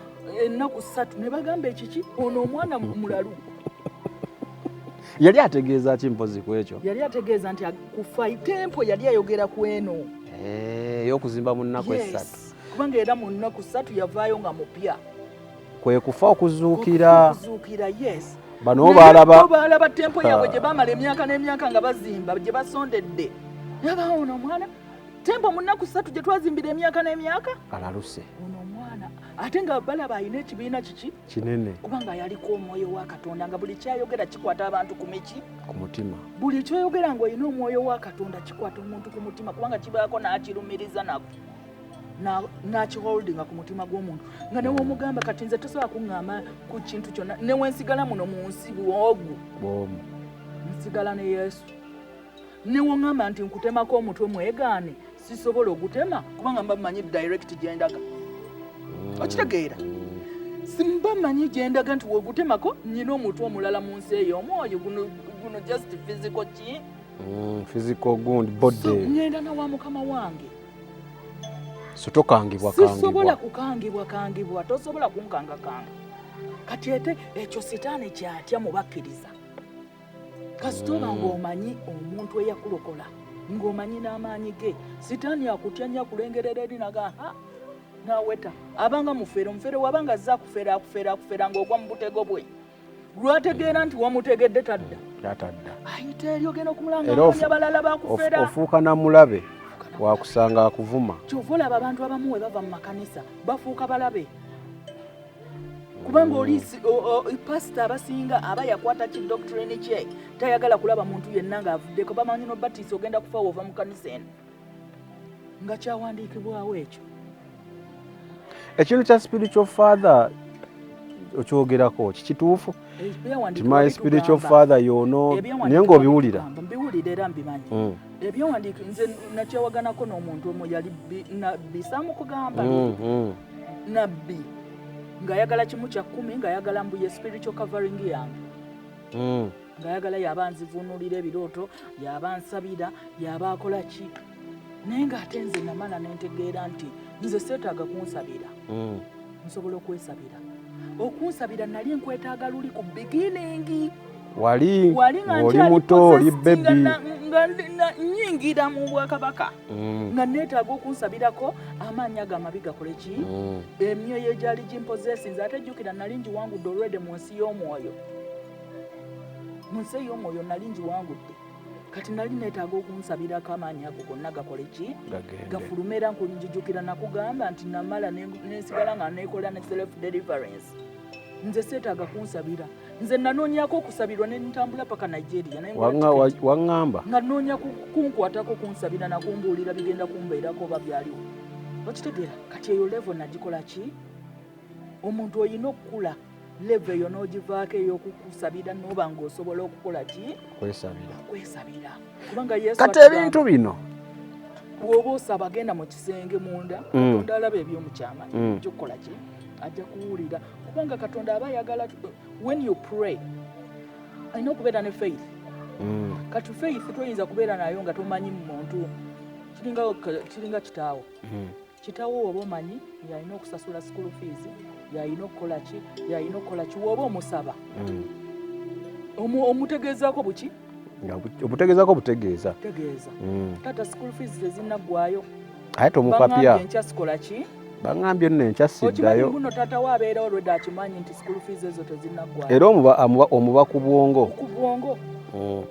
ennaku 3, ne bagamba ekiki, ono omwana mulalu. Yali ategeeza ki mpozi ku ekyo? Yali ategeeza nti kufa temple yali ayogera ku eno. Eh, ey'okuzimba mu nnaku Yes. 3. Kubanga era mu nnaku 3 yavaayo nga mupya. Kwe kufa, okuzuukira. Okuzuukira, yes. Bano Naye baalaba bo baalaba temple yaabwe Ah. gye baamala emyaka n'emyaka nga bazimba, gye basondedde. Yaba ono omwana, temple mu nnaku 3 gye twazimbira emyaka n'emyaka, Alaluse. ono omwana. Ate nga balaba alina ekibiina kiki? Kinene. Kubanga yaliko omwoyo wa Katonda, nga buli kyayogera kikwata abantu ku miki? Ku mutima. Buli kyoyogera ng'olina omwoyo wa Katonda kikwata omuntu ku mutima, kubanga kibaako n'akirumiriza nako n'akiholdinga ku mutima gw'omuntu, nga newomugamba kati nze tosobola kuŋŋamba ku kintu kyonna, newensigala muno mu nsi bwogu, Bwomu. nsigala ne Yesu. Newoŋŋamba nti nkutemako omutwe mwegaane, sisobola ogutema, kubanga mba mmanyi direct gyendaga. Okitegeera? Simba mmanyi gyendaga nti wegutemako nyina omutwe omulala mu nsi eyo, omwoyo guno, guno just physical ki? Physical gundi So, body. ŋŋenda nawa mukama wange. So tokangibwa Sisobola kangibwa. Kukangibwa kangibwa, tosobola kunkangakanga. Kati ate ekyo sitaani kyatya mu bakkiriza. Kasita oba ng'omanyi omuntu eyakulokola Ng'omanyi n'amaanyi ge. Sitaani akutya nnyo, akulengerera eri naga ha naweta, abanga mufere. Omufere wabanga azze akufera, akufera, akufera ng'ogwa mu butego bwe. Lwategeera nti wamutegedde, tadda. Tatadda. Ayita eri, ogenda okumulanga Era abalala bakufera. Ofuuka namulabe, wakusanga akuvuma. Kyova olaba abantu abamu we bava mu makanisa bafuuka balabe, kubanga oli pasita abasinga aba yakwata ki doctrine kye, tayagala kulaba muntu yenna ng'avuddeko. Bamanyi nobatiisa ogenda kufa wova mu kanisa eno, nga kyawandiikibwawo ekyo. Ekintu kya spiritual father okyogerako kikituufu? Ti my spiritual father yono, naye ng'obiwulira. Mbiwulira era mbimanyi. Ebyawandiiko, nze nakyewaganako n'omuntu omu yali nabbi, saamukugamba, nabbi ng'ayagala 1/10, ng'ayagala mbu ye spiritual covering yange, ng'ayagala yaba nzivuunulira ebirooto, yaba nsabira, yaba akola ki. Naye ng'ate nze namala nentegeera nti nze seetaaga kunsabira, nsobola okwesabira. Okunsabira nali nkwetaaga luli ku beginning. Wali wali nga ng'oli nkyali muto, oli possessed, nga baby. nga nyingira mu bwakabaka, nga neetaaga okunsabirako amaanyi ago amabi gakole ki, emyoyo egyali gimpossessinze. Ate jjukira nali ngiwangudde olwedde mu nsi y'omwoyo. Mu nsi ey'omwoyo nali ngiwangudde. Kati nali neetaaga okunsabirako amaanyi ago gonna gakole ki? Gagende. Gafulume. Era njijukira nakugamba nti namala nensigala nga nekola ne self deliverance. Nze seetaaga kunsabira. Nze nanoonyako okusabirwa ne ntambula paka Nigeria, naye ngula ticket. Waŋŋamba. Nga noonya kunkwatako, kunsabira, nakumbuulira bigenda kumbeerako oba byaliwo. Okitegeera? Kati eyo level nagikola ki? Omuntu oyina okukula, level eyo n'ogivaako ey'okukusabira, noba ng'osobola okukola ki? Kwesabira. Okwesabira, kubanga Yesu Kati atugamba, ebintu bino bw'oba osaba genda mu kisenge munda, Katonda alaba ebyomukyama, ajja okukola ki? Ajja kuwulira, kubanga Katonda aba ayagala when you pray alina okubeera ne faith. Kati faith toyinza kubeera nayo nga tomanyi muntu. Kiringa kitaawo. Kitaawo oba omanyi yalina okusasula school fees, yalina okukola ki, yalina okukola ki, woba omusaba omutegeezaako buki? Nga obutegeezako butegeeza. Tegeeza, "Taata, school fees tezinaggwayo." Aye tomupapya. "Baŋŋambye enkya sikola ki?" Baŋŋambye nno enkya Okimanyi siddayo. Mbuno taata we abeera olwedde akimanyi nti school fees ezo tezinaggwayo. Era omuba ku bwongo. Ku bwongo.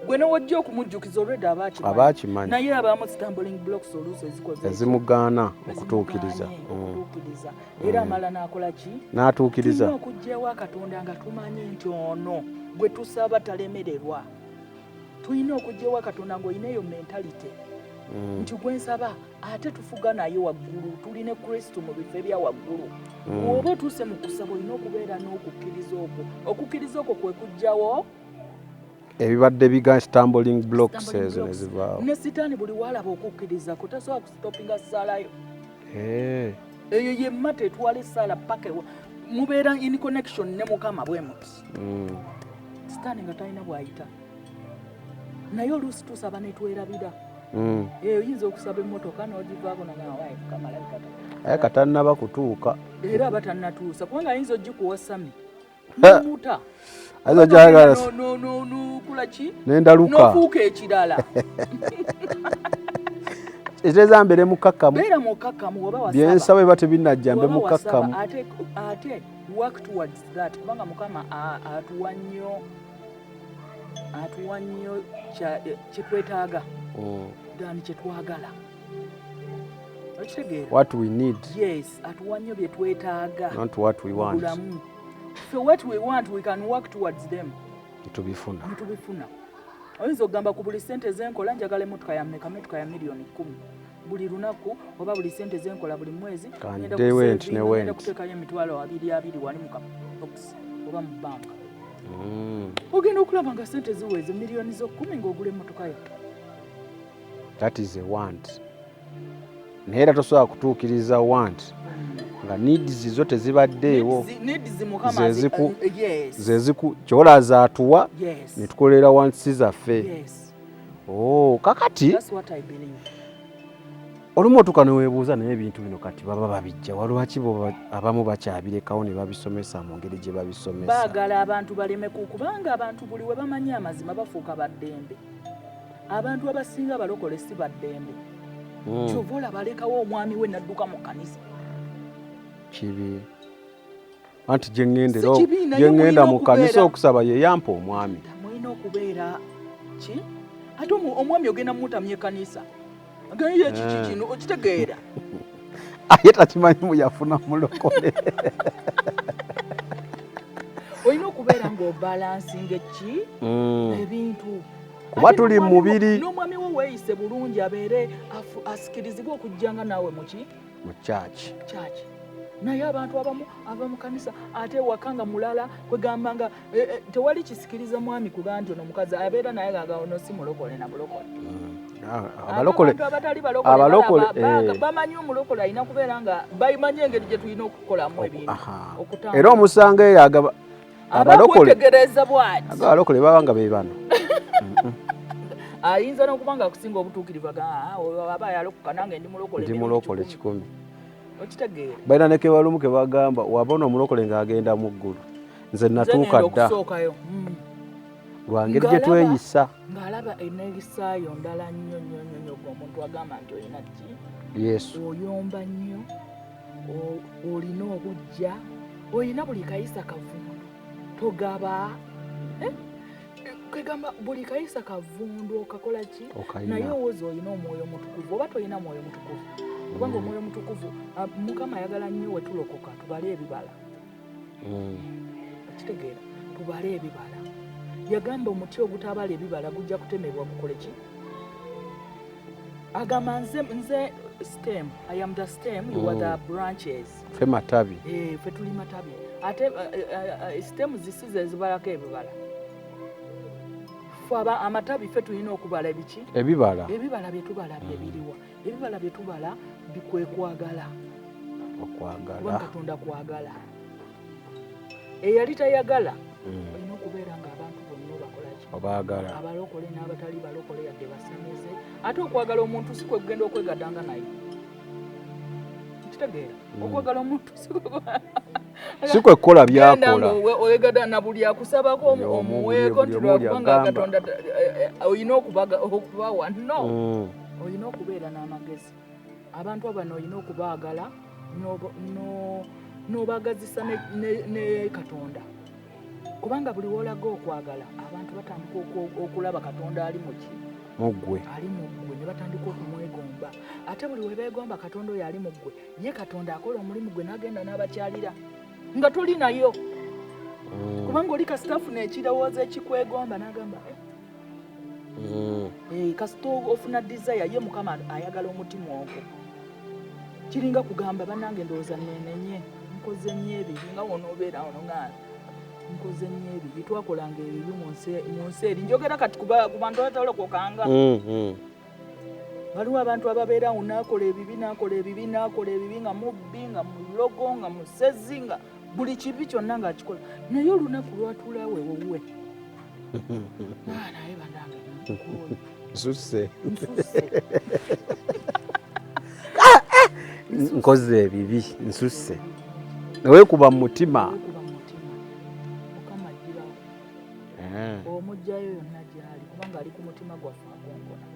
Gwe newojja okumujjukiza, olwedde aba akimanyi. Aba akimanyi. Naye abaamu stumbling blocks oluusi ezikoze Ezimugaana okutuukiriza. Ezimugaanye okutuukiriza. Era amala n'akola ki? N'atuukiriza. Tulina okujja ewa Katonda nga tumanyi nti ono gwe tusaba talemererwa. Tulina okujja ewa Katonda ng'olina eyo mentality nti gwe nsaba ate tufuga naye waggulu, tulina Kristo mu bifo ebya waggulu. Bw'oba otuuse mu kusaba, olina okubeera n'okukkiriza okwo. Okukkiriza okwo kwe kujjawo ebibadde biga stumbling blocks stumbling ezo ne blocks. zivaawo. Ne Sitaani buli walaba okukkirizako tasobola kustopinga ssaalayo. Eyo yemmata etwala essaala paka ewa mubeera in connection ne Mukama bwe muti. Sitaani nga talina bw'ayita. Naye oluusi tusaba ne twerabira. Eyo oyinza okusaba emmotoka n'ogivaako nagamba, "Mukama alabika Aye katannaba kutuuka. Era aba tannatuusa, kubanga ayinza ogikuwa Sami nomuta. Ayinza ogyagala. Nokula ki? Nendaluka. Nofuuka ekirala. Ekitegeeza mbeere mukakkamu. Beera mukakkamu oba wasaba. Byensaba biba tebinnajja, mbe Bw'oba wasaba, mukakkamu. Ate work towards that, kubanga Mukama atuwa nnyo kyetwetaaga than kyetwagala. Okitegeera? What we need. Yes, atuwa nnyo bye twetaaga Not what we mu want. bulamu. So what we want, we can work towards them. Tubifuna. Netubifuna. Oyinza okugamba, ku buli sente zenkola njagala emotoka ya mmeka? Motoka ya 10,000,000 buli lunaku, oba buli sente zenkola buli mwezi ngenda Kande went kusavinga, ne ngenda went. kuteekayo 20,000 wali mu kabox oba mu banka. Ogenda okulaba nga sente ziweze 10,000,000 ng'ogula emmotoka yo. That is a want, naye era tosobola kutuukiriza want nga needs zo tezibaddeewo. Needs Mukama yes. Zeziku kyola zaatuwa ne tukolera wants zaffe. Yes. Oh, kakati That's what I believe. Olumu otuuka neweebuuza, naye ebintu bino kati baba babijja walwaki bo abamu bakyabirekawo ne babisomesa mu ngeri gye babisomesa? Baagala abantu baleme kubanga abantu buli we bamanyi amazima bafuuka baddembe. Abantu abasinga abalokole si baddembe. Kyova olaba alekawo omwami we nadduka mu kkanisa. Kibi anti gye ŋŋenda mu kkanisa okusaba ye yampa omwami. Mulina okubeera ki ate omwami ogenda mumutamya ekkanisa, agaye kiki kino, okitegeera? Aye takimanyi mu yafuna mulokole. Olina okubeera ng'obalansinga eki ebintu. Kuba tuli mu mubiri. N'omwami wo weeyise bulungi, abeere asikirizibwe okujjanga naawe muki? Mu kyaki. Kyaki. Naye abantu abamu ava mu kanisa ate ewaka nga mulala, kwegamba nga tewali kisikiriza mwami kuga nti ono omukazi abeera naye gaga ono si mulokole na bulokole. Abalokole. Abantu abatali balokole abalokole, bamanyi omulokole alina kubeera nga bamanyi engeri gye tulina okukolamu ebintu. Okutambula. Era omusanga eyo agaba abalokole. Abakwetegereza bwati. Agaba abalokole baba nga be bano. Ayinza n'okuba nga akusinga obutuukirivu, aga "Ah, oyo aba yalokoka, nange ndi mulokole." Ndi emirundi mulokole 100. 100. Okitegeera? Balina ne kebalumu ke bagamba, wabona omulokole ng'agenda mu ggulu, nze Nze natuuka ngenda dda. okusookayo. Lwa ngeri gye Ng'alaba- tweyisa. Ng'alaba eneeyisaayo ndala nnyo nnyo nnyo nnyo. Gwe omuntu agamba nti olina ki? Yesu. Oyomba nnyo, olina obujja, olina buli kayisa kavundu, togaba. Eh? Kwegamba buli kayisa kavundu okakola ki? Okayina. Naye owooza olina omwoyo mutukuvu oba tolina mwoyo mutukuvu? Kubanga omwoyo mutukuvu, ah, Mukama ayagala nnyo we tulokoka tubale ebibala. Okitegeera? Tubale ebibala. Yagamba omuti ogutabala ebibala gujja kutemebwa gukole ki? Agamba nze stem, I am the stem, you are the branches. Ffe matabi. Eh, ffe tuli matabi, ate stem zisize ezibalako ebibala. Ffe aba amatabi, ffe tulina okubala ebiki? Ebibala. Ebibala bye tubala bye biriwa? Ebibala bye tubala bikwekwagala. Kuba Okwagala. Katonda kwagala. Eyali tayagala, olina okubeera ng'abantu bonna obakola ki? Obaagala. Abalokole n'abatali balokole, yadde basamize. Ate okwagala omuntu si kwe kugenda okwegaddanga naye, kitegeera? Okwagala omuntu si kwe Si kwe kukola genda byakola. Wegadda na buli akusabako. Buli omu, Omuweeko buli nti omu lwakubanga agamba. Katonda olina okubawa, no. Olina okubeera n'amagezi. Abantu abano olina okubaagala n'obaagazisa ne Katonda, kubanga buli woolaga okwagala, abantu batandika okulaba Katonda ali muki? Muggwe. Ali mu ggwe, ne batandika okumwegomba. Ate buli we beegomba Katonda oyo ali mu ggwe, ye Katonda akola omulimu gwe n'agenda n'abakyalira nga toli nayo. Kubanga oli kasita afuna ekirowoozo ekikwegomba n'agamba, "Eh, eh, kasita ofuna desire ye, Mukama ayagala omutima ogwo." Kiringa kugamba, "Bannange, ndowooza nenenye, nkoze nnyo ebibi." Nga wonoobeera ono nga nkoze nnyo ebibi, twakolanga ebibi mu nsi eri. Njogera kati ku bantu abatalokokanga. Waliwo abantu ababeerawo n'akola ebibi, n'akola ebibi, n'akola ebibi, nga mubbi, nga mulogo, nga musezi, nga buli kibi kyonna ng'akikola, naye olunaku lwatuulawo ewuwe, "Ah, naye bannange nkooye." Nsusse. Nsusse. Nkoze ebibi, nsusse, neweekuba mu mutima. Weekuba mu mutima, Mukama agirawo. Omugjayo yonna gyali, kubanga ali ku mutima gwaffe akonkona.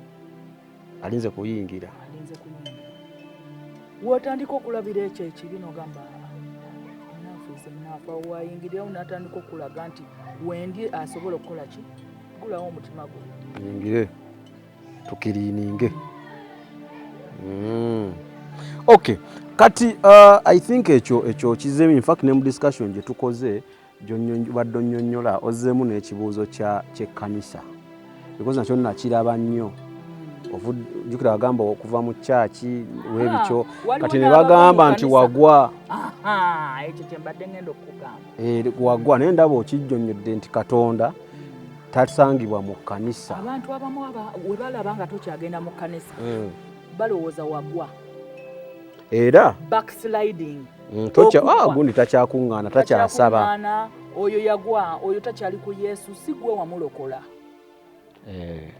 Alinze kuyingira. Alinze kuyingira. Wotandika okulabira ekyo ekibi nogamba, "Enough is enough," awo wayingirirawo n'atandika okulaga nti wendi asobola okukola ki? Gulawo omutima gwo. Yingire tukiriininge. Okay, kati I think ekyo kizeemu. In fact, ne mu discussion gye tukoze badde onnyonnyola, ozzeemu n'ekibuuzo ky'ekkanisa, because nakyo nakiraba nnyo. Jjukira bagamba okuva mu kyaki webityo. Waliwo Kati ne n'abava mu bagamba nti kkanisa. wagwa. Aha, ekyo kye mbadde ngenda okukugamba. Eh, wagwa, naye ndaba okijjonnyodde nti Katonda tasangibwa mu kkanisa. Abantu abamu we balaba nga tokyagenda mu kkanisa, balowooza wagwa. Era backsliding. Tokya Okugwa. Ah, gundi takyakuŋŋaana, takyasaba. Takyakuŋŋaana, oyo yagwa, oyo takyali ku Yesu. Si gwe wamulokola.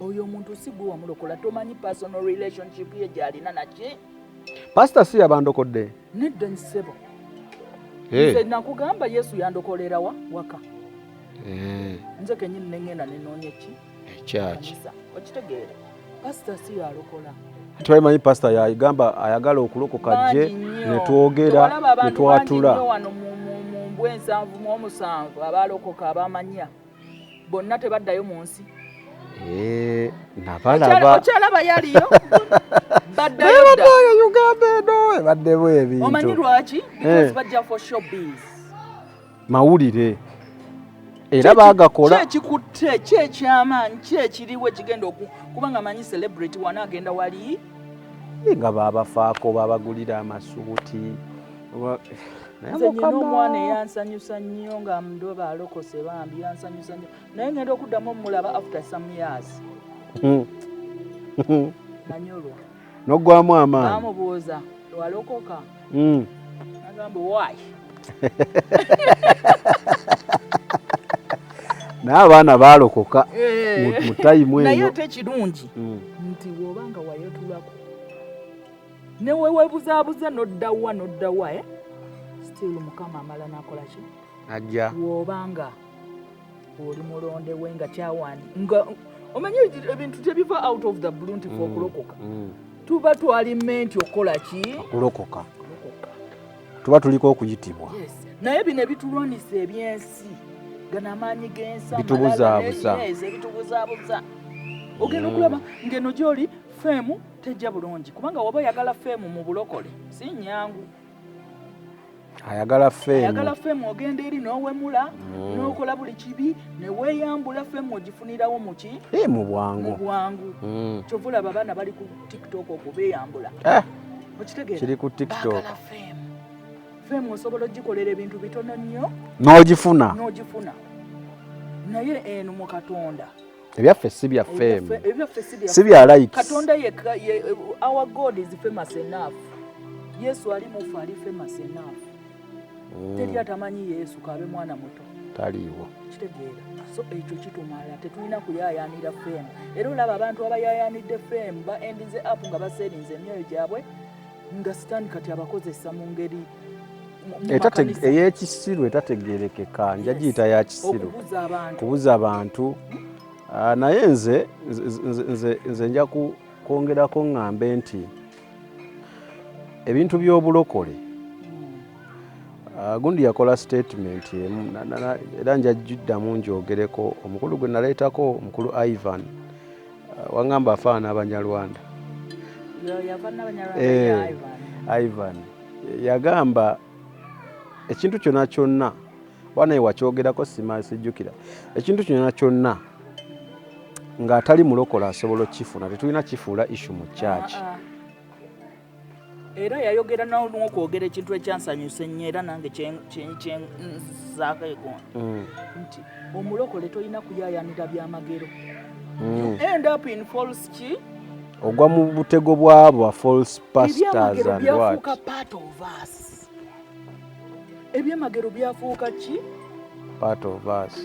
Oyo omuntu si gwe wamulokola. Tomanyi personal relationship ye gyalina naki. Pasita si yabandokodde. Nedda nsebo. Nze nakugamba, Yesu yandokolerawa? Waka. Nze kenyini neŋŋenda nenoonya ki? Church. Kanisa. Okitegeera, pasita si yalokola. Twamanyi pasita yagamba ayagala okulokoka je Bangi nnyo. netwogera Tewalaba abantu bangi netwatula. nnyo wano mu mbwa ensanvu mu omusanvu abalokoka abamanya bonna tebaddayo mu nsi. Eh, nabalaba. Okyalaba yaliyo baddayo dda. Naye Uganda eno ebaddemu ebintu. Omanyi lwaki? Because Eh. bajja for showbiz. Mawulire era baagakola. Kyekikutte kyekyamaanyi kyekiriwo ekigenda kubanga manyi celebrity wana agenda wali nga babafaako, babagulira amasuuti. Naye Nze nyina Mukama. omwana eyansanyusa nnyo nga ndoba alokose, bambi yansanyusa nnyo, naye ngenda okuddamu omulaba after some years, nanyolwa. N'oggwamu amaanyi. Bamubuuza, "Walokoka?" Nagamba, "Why?" Naye abaana baalokoka mu time Naye eyo. ate ekirungi nti bw'obanga wayetulako newewebuzaabuza noddawa noddawa, eh? Still Mukama amala nakola ki? Ajja. Bw'obanga oli mulondewe nga kyawandi nga omanyi ebintu tebiva out of the blue nti fe okulokoka tuba twali meant okukola ki? Okulokoka. Okulokoka. Tuba tuliko okuyitibwa. Yes, naye bino ebitulwanisa ebyensi, gano amaanyi g'ensi Bitubuzaabuza. amalala, yes, ebitubuzaabuza. Ogenda okulaba ngeno gyoli fame tejja bulungi, kubanga waba oyagala fame mu bulokole si nyangu. Ayagala fame. Ayagala fame, ogenda eri n'owemula n'okola buli kibi neweeyambula, fame ogifunirawo muki? Eh, mu Mu bwangu. bwangu. Kyova olaba abaana bali ku TikTok okubeeyambula. Eh, Okitegeera? Kiri ku TikTok. Baagala fame. Fame osobola ogikolera ebintu bitono nnyo N'ogifuna. n'ogifuna, naye eno mu Katonda Ebyaffe si bya fame. Ebyaffe si bya Si bya likes. Katonda yekka our God is famous enough. Yesu ali mufu ali famous enough. Teri atamanyi Yesu, kabe mwana muto. Taliiwo. Kitegeera? So ekyo kitumala, tetulina kuyayanira fame. Era olaba abantu abayayanidde fame ba endinze up nga baseerinze emyoyo gyabwe, nga Sitaani kati abakozesa mu ngeri mu makanisa. Ey'ekisiru etategerekeka, nja giyita ya kisiru. Okubuza abantu. Kubuza abantu. Ah, naye nze nja kwongerako ŋŋambe nti ebintu by'obulokole, gundi yakola statement emu era nja giddamu njogereko. Omukulu gwe naleetako, omukulu Ivan, waŋŋamba afaanana Abanyarwanda. Yava n'Abanyarwanda. Eh, ya Ivan. Ivan yagamba ekintu kyonna kyonna, oba naye wakyogerako sima sijjukira, ekintu kyonna kyonna ng'atali mulokole asobola okukifuna, tetulina kifuula issue mu church. Ah, ah. Era yayogera n'okwogera ekintu ekyansanyusa ennyo, era nange kyenzaako egondi nti omulokole tolina kuyayanira byamagero. You end up in false ki? Ogwa mu butego bwabo ba false pastors. Ebyamagero And what? byafuuka part of us. Ebyamagero byafuuka ki? Part of us.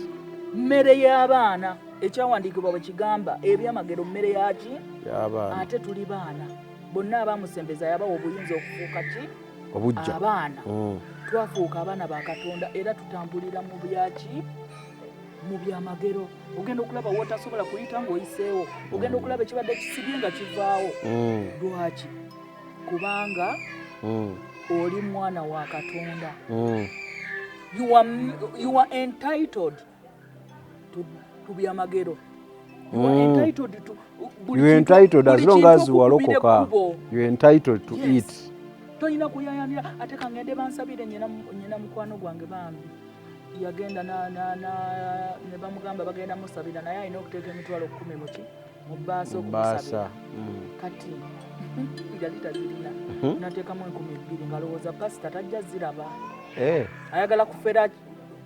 Mmere y'abaana. Ekyawandiikibwa bwe kigamba, ebyamagero mmere yaki? Y'abaana. Ate tuli baana. Bonna abamusembeza yabawa obuyinza okufuuka ki? Obujja. Abaana. Twafuuka abaana ba Katonda era tutambulira mu byaki? Mu byamagero. Ogenda okulaba wotasobola kuyita ng'oyiseewo, ogenda okulaba ekibadde kisibye nga kivaawo. Lwaki? Kubanga oli mwana wa Katonda. You are entitled to byamagero. You are entitled to buli You are entitled as buli long kintu as okukubira walokoka. ekkubo. You are entitled to Yes. it. Tolina kuyayanira ate kangende bansabire. Nyina mukwano gwange bambi yagenda ne bamugamba bagenda musabira, naye alina okuteeka 100,000 muki? Mu bbaasa okumusabira. Baasa. Kati yali tazirina, nateekamu 2,000 ng'alowooza pasita tajja ziraba. Eh, Ayagala kufera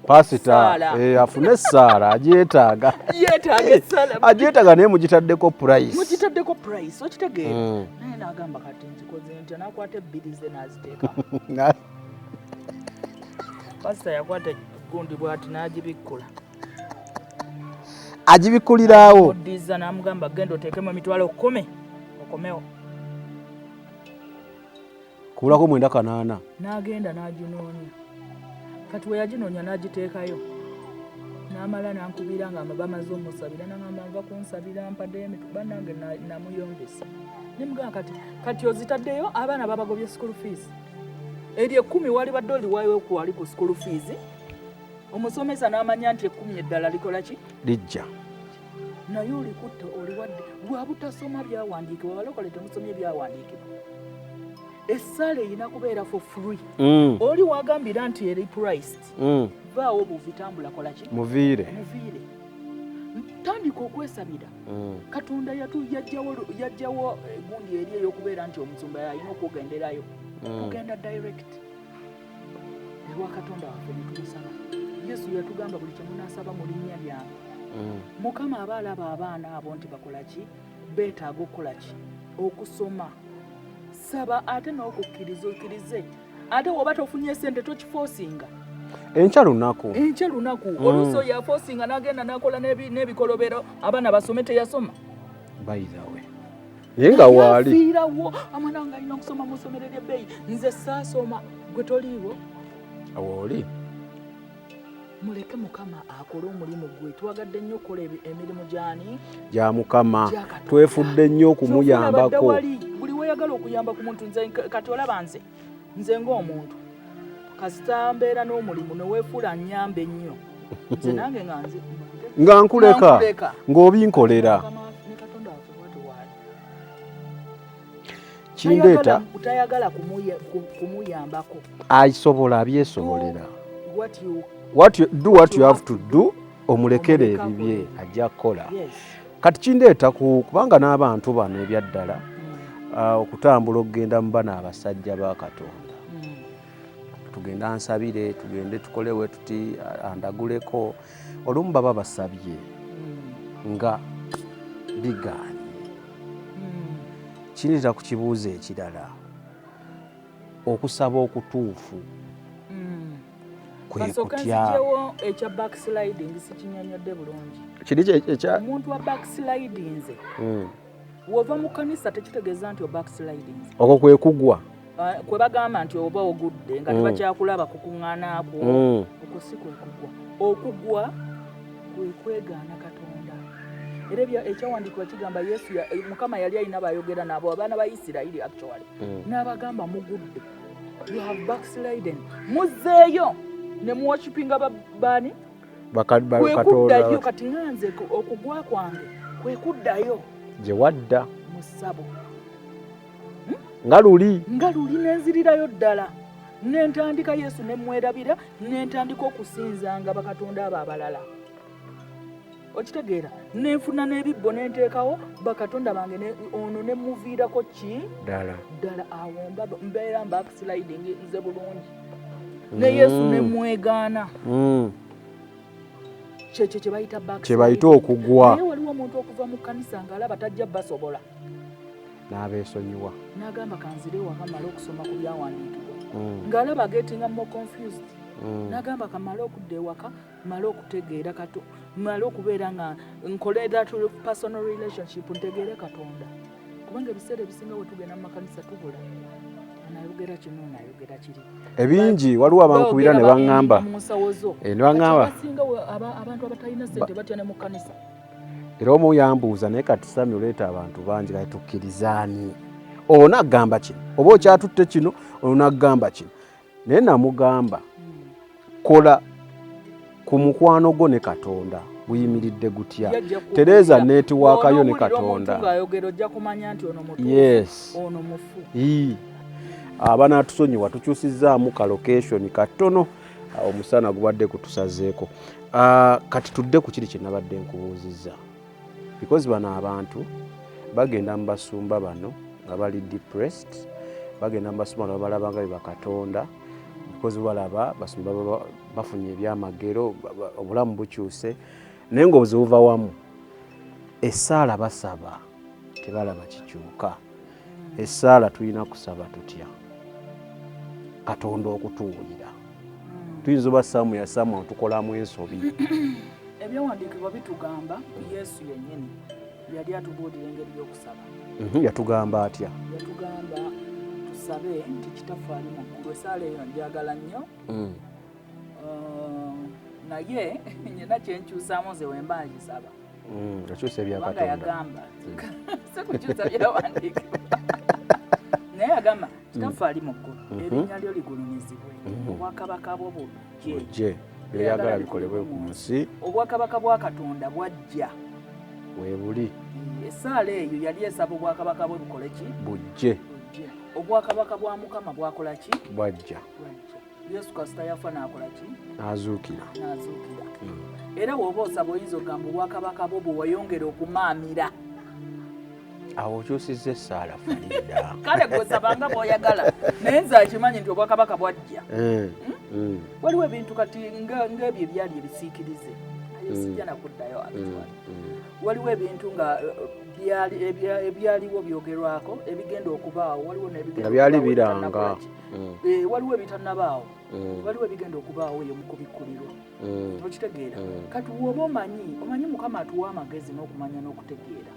pasita Saala. eh, afune essaala, agyetaaga. Yeetaaga essaala. Agyetaaga, naye mugitaddeko price. Mugitaddeko price, okitegeera? Naye n'agamba, "Kati nzikoze ntya?" N'akwata ebbiri ze n'aziteekamu. Pasita yakwata gundi bw'ati n'agibikkula. Agibikulirawo. Muddiza n'amugamba, "Genda oteekemu 100,000 okomewo." Kubulako 98. N'agenda n'aginoonya. Kati we yaginoonya n'agiteekayo. N'amala nankubira nga bamaze omusabira, nangamba nva kunsabira, mpaddeyo bannange, namuyombesa. Nemugamba kati ozitaddeyo, abaana babagobye school fees, eri 10 wali badde oliwayo wali ku school fees. Omusomesa n'amanya nti 10 eddala likola ki? Lijja. Naye olikutte, oliwadde lwabutasoma byawandiikibwa. Balokole temusomye byawandiikibwa. Essaala erina kubeera for free. Oli wagambira nti eri priced, vaawo buvi, tambula, kola ki? Muviire. Muviire, tandika okwesabira. Katonda yajjawo gundi eri ey'okubeera nti omusumba alina okugenderayo. Tugenda direct ewa Katonda waffe netumusaba. Yesu yatugamba, "Buli kyemunaasaba mu linnya lyange." Mukama aba alaba abaana abo nti bakola ki? Beetaaga okukola ki? Okusoma. Saba ate n'okukkiriza, okkirize. Ate woba tofunye sente, tokiforcinga. Enkya lunaku. Enkya lunaku. Oluusi oyo aforcinga n'agenda n'akola n'ebikolobero abaana basome, teyasoma. By the way, naye nga waali. Afiirawo, amwana wange alina okusoma mu ssomero eryebbeeyi, nze saasoma. Gwe toliiwo. Wooli. Muleke Mukama akole omulimu gwe. Twagadde nnyo okukola emirimu gyani? Gya Mukama. Gya Katonda. Twefudde nnyo Kyova olaba dda okumuyambako. wali buli weyagala okuyamba ku muntu. Nze kati olaba nze ng'omuntu, kasita mbeera n'omulimu neweefuula nyamba ennyo, nze nange nga nze nga nkuleka. Nkuleka. Ng'obinkolera. Ne Katonda waffe bwatyo waali. Kindeeta Tayagala kumuyambako. Asobola, abyesobolera. What you Do what you have to do, omulekere Omuleke ebibye, akole. ajja kukola. Yes. Kati kindeeta ku kubanga n'abantu bano ebyaddala, okutambula okugenda mu bano abasajja ba Katonda, tugende ansabire, tugende tukolewe tuti, andaguleko. Olumu baba basabye nga bigaanye. Kindeeta ku kibuuzo ekirala: okusaba okutuufu kwe Kasooka kutya? Nzijewo ekya backsliding, sikinyonyodde bulungi. Kiri ekya Omuntu wa backslidinze, wova mu kanisa tekitegeeza nti obackslidinze. Okwo kwe kugwa. Kwe bagamba nti oba ogudde nga tebakyakulaba kukuŋŋaanaakwo, okwo si kwe kugwa. Okugwa kwe kwegaana Katonda. Era ekyawandiikibwa kigamba Yesu Mukama yali alina bayogera nabo, abaana ba Isirayiri actually, n'abagamba, "Mugudde, you have backslidden, muzzeeyo ne muworshipinga baani?" Kwe Katonda. kuddayo. Kati nga nze okugwa kwange kwe kuddayo gye wadda mu ssabo. Nga luli. Nga luli, nenzirirayo ddala nentandika Yesu nemwerabira, nentandika okusinzanga bakatonda abo abalala. Okitegeera? Nenfuna n'ebibbo nenteekawo bakatonda bange, ono nemuviirako ki? Ddala. Ddala. Awo mbeera backsliding nze bulungi ne Yesu nemwegaana. Kyekyo kye bayita Kye bayita okugwa. Naye waliwo omuntu okuva mu kkanisa ng'alaba tajja basobola, N'abeesonyiwa. N'agamba, "Kanzire waka male okusoma ku byawandiikibwa." Ng'alaba getting more confused, n'agamba, "Kamale okudda ewaka, male okutegeera kato, male okubeera nga nkole that personal relationship, ntegeere Katonda." Kubanga ebiseera ebisinga we tugenda mu makanisa tubula, anayogera kino, anayogera kiri. Ebingi. Waliwo abankubira ne Boogera baŋŋamba mu nsawo zo. Eh, ne baŋŋamba. Kati abasinga abantu abatalina sente batya ne mu kkanisa. Era omu yambuuza, "Naye kati Sami, oleeta abantu bangi, kati tukkirizaani? Ono agamba kino, oba okyatutte kino, ono agamba kino." Naye namugamba, "Kola ku mukwano gwo ne Katonda guyimiridde gutya." Yajja kuwulira. Tereeza network yo ne Bw'onoowulira omuntu Katonda. ng'ayogera, ojja kumanya nti ono mutuufu, ono mufu. Ii. Abanaatusonyiwa, tukyusizzaamu ka location katono, omusana gubadde gutusazeeko. Kati tudde ku kiri kye nabadde nkubuuzizza, because bano abantu bagenda mu basumba bano nga bali depressed, bagenda mu basumba bano babalaba nga be bakatonda, because balaba basumba bafunye ebyamagero, obulamu bukyuse, naye ng'obuzibu buva wamu: essaala basaba tebalaba kikyuka. Essaala tulina kusaba tutya Katonda okutuwulira? Tuyinza oba saamu yasamu tukolamu ensobi? Ebyawandiikibwa bitugamba, Yesu yennyini yali atubuulira engeri y'okusaba. Yatugamba atya? Yatugamba tusabe nti, "Kitaffe ali mu ggulu." Esaala eyo njagala nnyo. Naye nyina kyenkyusaamu nze wemba ngisaba. Okyusa ebya Kubanga Katonda. Yagamba si kukyusa byawandiikibwa, naye yagamba, "Kitaffe ali mu ggulu, erinnya lyo ligulumizibwe, obwakabaka bwo bujje." Bujje, byeyagala bikolebwe ku nsi. Obwakabaka bwa Katonda bwajja. Weebuli. Essaala eyo yali esaba obwakabaka bwe bukole ki? Bujje. Bujje. Obwakabaka bwa Mukama bwakola ki? Bwajja. Bwajja. Yesu kasita yafa n'akola ki? N'azuukira. N'azuukira. Era bw'oba osaba oyinza okugamba obwakabaka bwo bwe weyongera okumaamira. Awo okyusizza essaala, Farida. Kale gwesabanga bw'oyagala, naye nze akimanyi nti obwakabaka bwajja. Waliwo ebintu kati ng'ebyo ebyali ebisiikirize, ayo sijja nakuddayo actually. Waliwo ebintu nga ebyaliwo byogerwako, ebigenda okubaawo, waliwo n'ebigenda Nga byali okubaawo biranga. ebitannakola ki. Waliwo ebitannabaawo, waliwo ebigenda okubaawo eyo mu kubikkulirwa. Okitegeera? Kati woba omanyi Mukama atuwa amagezi n'okumanya n'okutegeera.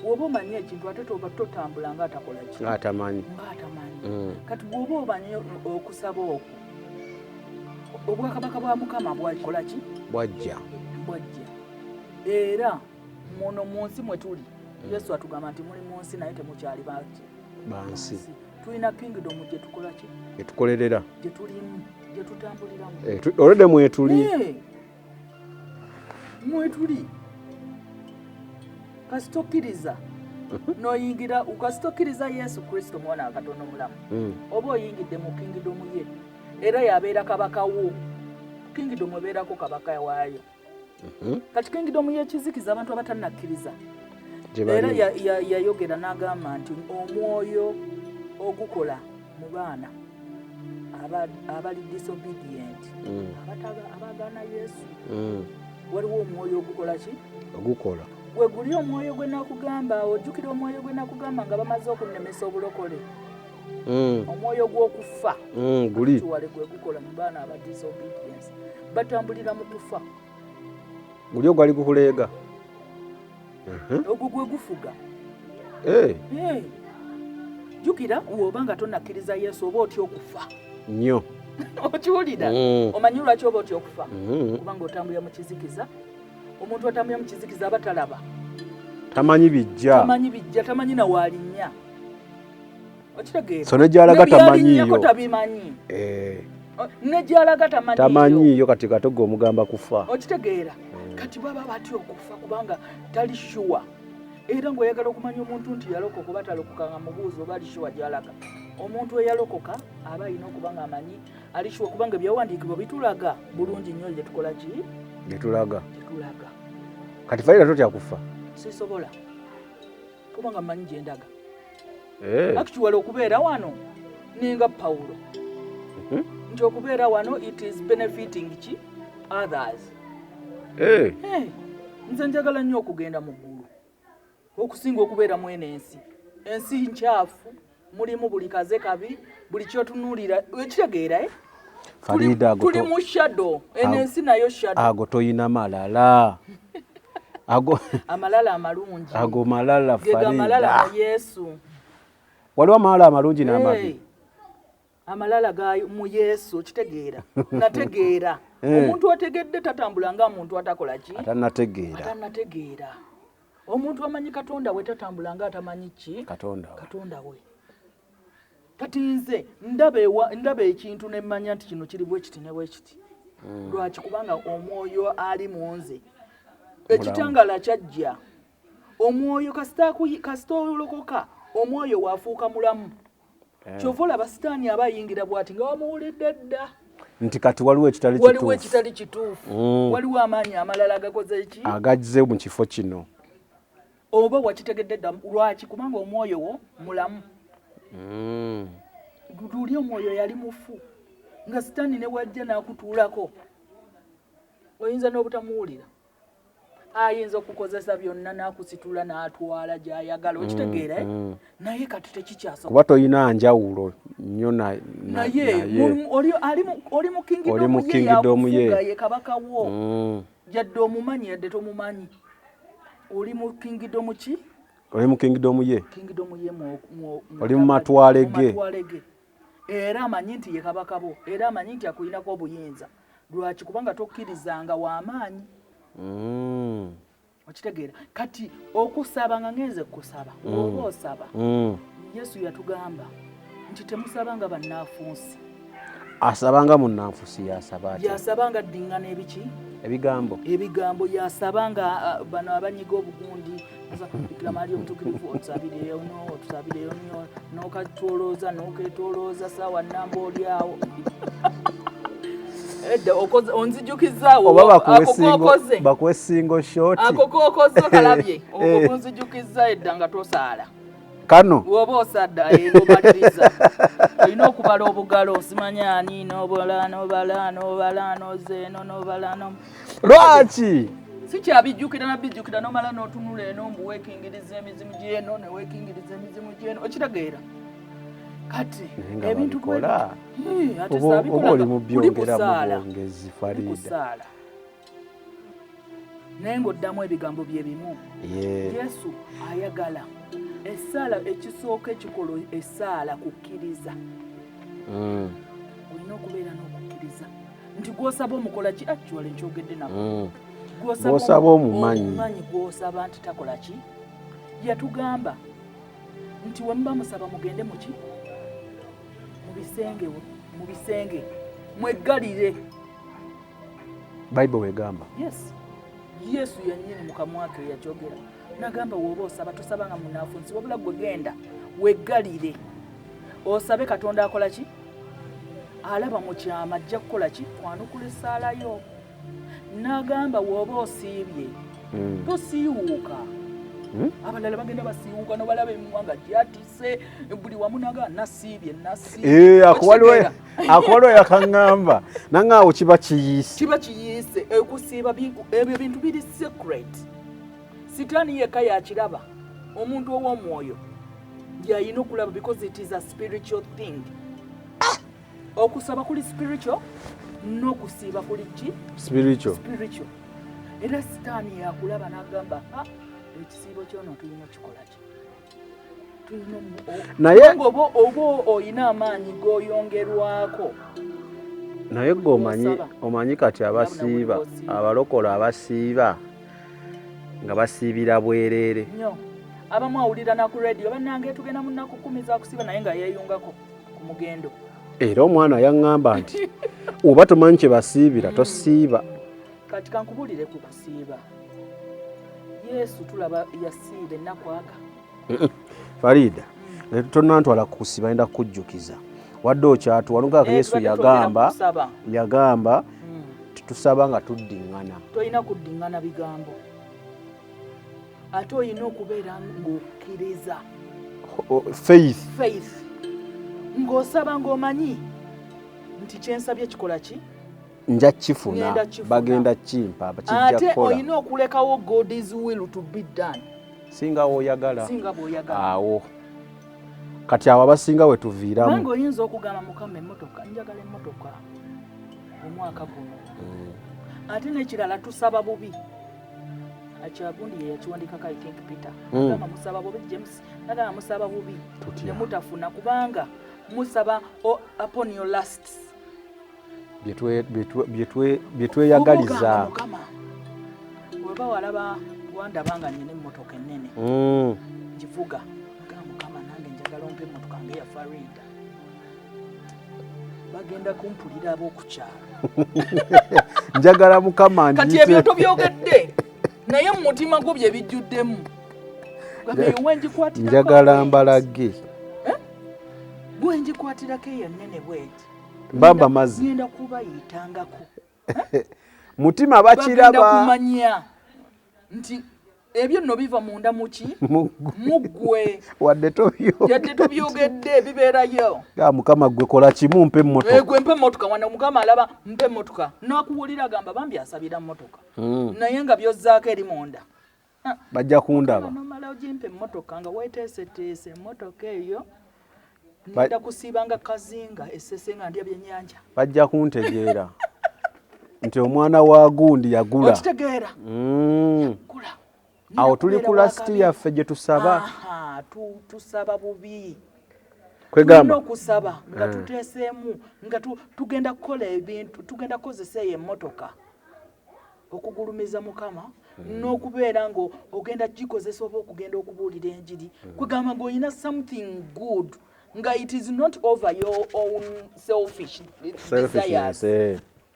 Woba omanyi ekintu, ate toba totambula nga atakola ki? Ng'atamanyi. Ng'atamanyi. Kati bw'oba omanyi okusaba okwo, obwakabaka bwa Mukama bwakola ki? Bwajja. Bwajja. Era muno mu nsi mwe tuli, Yesu atugamba nti muli mu nsi naye temukyali baki? Bansi. Tulina kingdom gye tukola ki? Etukolerera. Gye tulimu, gye tutambuliramu. Already mwetuli. Mwetuli. Kasita okkiriza n'oyingira, kasita okkiriza Yesu Kristo mwana wa Katonda omulamu, oba oyingidde mu kingdom ye, era yabeera kabaka wo. Kingdom ebeerako kabaka waayo. Kati kingdom y'ekizikiza, abantu abatannakkiriza, Gye era bali. yayogera n'agamba nti omwoyo ogukola mu baana abali disobedient, abagaana Yesu, waliwo omwoyo ogukola ki? Ogukola. Gwe guli omwoyo gwe nakugamba. Ojjukira omwoyo gwe nakugamba nga bamaze okunnemesa obulokole? Omwoyo gw'okufa. Guli. Actually gwe gukola mu baana aba disobedience, batambulira mu kufa. Guli ogwali gukuleega. Ogwo gwe gufuga. Eh, Hey. Jjukira, woba nga tonakkiriza Yesu, oba otya okufa. Nnyo. Okiwulira? Mm. Omanyi lwaki oba otya okufa? Mm. Kubanga otambulira mu kizikiza. Omuntu atambulira mu kizikiza aba talaba. Tamanyi bijja. Tamanyi bijja, tamanyi nawaalinnya. Okitegeera? So ne gy'alaga Ne by'alinnyako tamanyiiyo. tabimanyi. Eh, Ne gy'alaga tamanyiiyo. Tamanyiiyo. Kati katogo omugamba kufa. Okitegeera? Kati baba batya okufa kubanga tali sure. Era ng'oyagala okumanya omuntu nti yalokoka oba talokoka, nga mubuuzi oba ali sure gy'alaga. Omuntu eyalokoka aba alina okuba nga amanyi ali sure, kubanga ebyawandiikibwa bitulaga bulungi nnyo gye tukola ki? Getulaga. Gye tulaga. Kati Farida, totya kufa? Sisobola, kubanga mmanyi gye ndaga. Eh. Actually okubeera wano ninga Pawulo, nti okubeera wano it is benefiting ki? Others. Eh. Hey, nze njagala nnyo okugenda mu ggulu okusinga okubeera mu eno ensi. Ensi nkyafu, mulimu buli kaze kabi, buli kyotunuulira. Ekitegeera, eh? Farida, ago Tuli mu shadow. Eno ensi nayo shadow. Ago toyina malala ago. Amalala amalungi. Ago malala. Ge gamalala Farida, mu Yesu. Waliwo amalala amalungi n'amabi. Hey, amalala ga mu Yesu. Okitegeera? Nategeera. Eh. Omuntu ategedde tatambula nga muntu atakola ki? Atanategeera. Atanategeera. Omuntu amanyi Katonda we tatambula nga atamanyi ki? Katonda we. Katonda we. Kati nze ndaba ekintu nemmanya nti kino kiri bwe kiti ne bwe kiti. Lwaki? Kubanga omwoyo ali mu nze, ekitangala kyajja. Omwoyo kasita olokoka, omwoyo waafuuka mulamu. Kyova olaba Sitaani aba ayingira bw'ati nga wamuwulidde dda. Nti kati waliwo ekitali Waliwo kituufu. ekitali kituufu. Waliwo amaanyi amalala agakoze ki? Agazze mu kifo kino. Oba wakitegedde dda. Lwaki? Kubanga omwoyo wo mulamu. Luli omwoyo yali mufu, nga Sitaani ne wajja n'akutuulako oyinza n'obutamuwulira. Ayinza okukozesa byonna n'akusitula n'atwala gy'ayagala. Okitegeera, eh? Naye kati tekikyasoboka. Kuba toyina njawulo nnyo Naye naye. oli mu Oli mu kingdom ye. kingdom ye. Yakufuga, ye kabaka wo. Yadde omumanyi, yadde tomumanyi, oli mu kingdom ki? Oli mu kingdom ye. Kingdom ye Oli mu matwale mu ge. matwale ge. Era amanyi nti ye kabaka bo, era amanyi nti akulinako obuyinza. Lwaki? Kubanga tokkirizanga w'amaanyi. Okitegeera? Kati okusaba, nga ngenze kusaba, oba osaba, Yesu yatugamba nti temusabanga bannanfuusi. Asabanga munnanfusi yasaba atya? Yasabanga ddiŋŋana ebiki? Ebigambo. Ebigambo. Yasabanga bano abanyiga obugundi, Bikira Maria omutuukirivu, otusabireyo no, otusabireyo no, nokatolooza noketolooza saawa namba oli awo. Edda onzijukizaawo. Oba ako kokoze. Bakuwe single shot. Ako kokoze kalabye. Okunzijukiza edda nga tosaala. Kano. Woba osadda omaliriza olina okubala obugalo, simanya ani, nobala nobala nobala nozeeno nobala no. Lwaki? Sikyabijjukira nabijjukira. Nomala notunula eno mbu weekingiriza emizimu gyeno, neweekingiriza emizimu gyeno. Okitegeera? Kati Naye nga ebintu babikola. Ate Oba saabikola oba oli nga mu kuli byongera mu kusaala. bwongezi, Kuli Farida. kusaala, naye ng'oddamu ebigambo bye bimu. Yesu ayagala essaala. Ekisooka ekikola essaala kukkiriza. Olina okubeera n'okukkiriza nti gw'osaba omukola ki. Actually nkyogedde nako. Gw'osaba omumanyi. Omumanyi gw'osaba nti takola ki. Yatugamba nti we muba musaba mugende muki? Mu bisenge, mu bisenge mweggalire. Bayibuli wegamba. Yes, Yesu yennyini mu kamwa ke yakyogera, nagamba woba osaba tosabanga munafunsi, wabula gwe genda weggalire osabe. Katonda akola ki? Alaba mu kyama, ajja kukola ki? Kwanukula essaalayo. N'agamba woba osiibye tosiiwuuka. Abalala bagenda basiiwuuka, nobalaba emimwa nga gyatise buli wamu, naga nasiibye, nasiibye. Eh, ako waliwo yakaŋŋamba nange awo kiba kiyiise. Kiba kiyiise. Okusiiba ebyo bintu biri secret, sitaani yekka yakiraba. Omuntu ow'omwoyo yayina okulaba because it is a spiritual thing. Okusaba kuli spiritual, n'okusiiba kuli ki? Spiritual. Spiritual. Era sitaani yakulaba n'agamba, "Ha, ekisiibo kyono tulina kikola ki? Tulina Naye Kubanga oba oyina amaanyi g'oyongerwako. Naye gwe omanyi Osaba. Omanyi kati abasiiba, Buli abalokole abasiiba nga basiibira bwereere. Nnyo. Abamu awulira na ku radio, bannange tugenda mu nnaku 10 za kusiiba, naye nga yeeyungako ku mugendo. Era omwana yaŋŋamba nti oba tomanyi kye basiibira, tosiiba. Kati kankubuulire ku kusiiba. Yesu tulaba yasiiba ennaku aga. Farida, tonantwala kusiba, enda kukujjukiza wadde okyatuwa nogaka. Eh, Yesu tubadde twogera ku yagamba kusaba. Yagamba titusaba nga tuddiŋŋana. Tolina kuddiŋŋana bigambo, ate olina okubeera ng'okkiriza. Faith. Faith, ng'osaba ng'omanyi nti kyensabye kikola ki? Nja kifuna. Ngenda kifuna. Bagenda kimpa, kijja Ate kukola. olina okulekawo God's will to be done. Singa woyagala. Singa bw'oyagala. Awo kati awo abasinga we tuviiramu. Kubanga oyinza okugamba, Mukama, emmotoka, njagala emmotoka omwaka guno. Ate n'ekirala, tusaba bubi. Akyagundi ye yakiwandikako, I think Peter. Agamba musaba bubi, James nagamba musaba bubi. Tutya? Ne mutafuna kubanga musaba upon your lusts. Bye tweyagaliza. Oba ogamba, Mukama, weba walaba wandaba nga nina emmotoka ennene, ngivuga, gamba Mukama nange njagala ompe emmotoka nga eya Farida, bagenda kumpulira ab'okukyalo. Njagala Mukama Kati ndiyite. Ebyo tobyogedde, naye mu mutima gwo bye bijjuddemu. Gamba eyo wengikwatirako Njagala bwenti. mbalage. Bwengikwatirako eyo ennene bwenti, Mbamba mazzi. Ngenda kubayitangako. Mutima Bagenda bakiraba. kumanya nti ebyo nno biva munda muki? Muggwe. Wadde tobyo. Yadde tobyogedde, bibeerayo. Ga Mukama gwe kola kimu, mpe emmotoka. Gwe mpa emmotoka. Wana Mukama alaba mpa emmotoka, nakuwulira agamba bambi asabira mmotoka, naye nga byozzaako eri munda. Bajja kundaba. Nomala ogimpa emmotoka nga weteeseteese emmotoka eyo, ngenda kusiiba nga kazinga esese nga ndya byennyanja. Bajja kuntegeera nti omwana wa gundi yagula. Okitegeera? Gula. Awo tuli ku lust yaffe gye tusaba. Aha, tusaba bubi. Kwegamba okusaba nga tuteeseemu nga tugenda kukola ebintu, tugenda kukozesa eyo emmotoka okugulumiza Mukama n'okubeera nga ogenda gikozesa oba okugenda okubuulira enjiri. Kwegamba ng'olina something good nga it is not over your own selfish desires.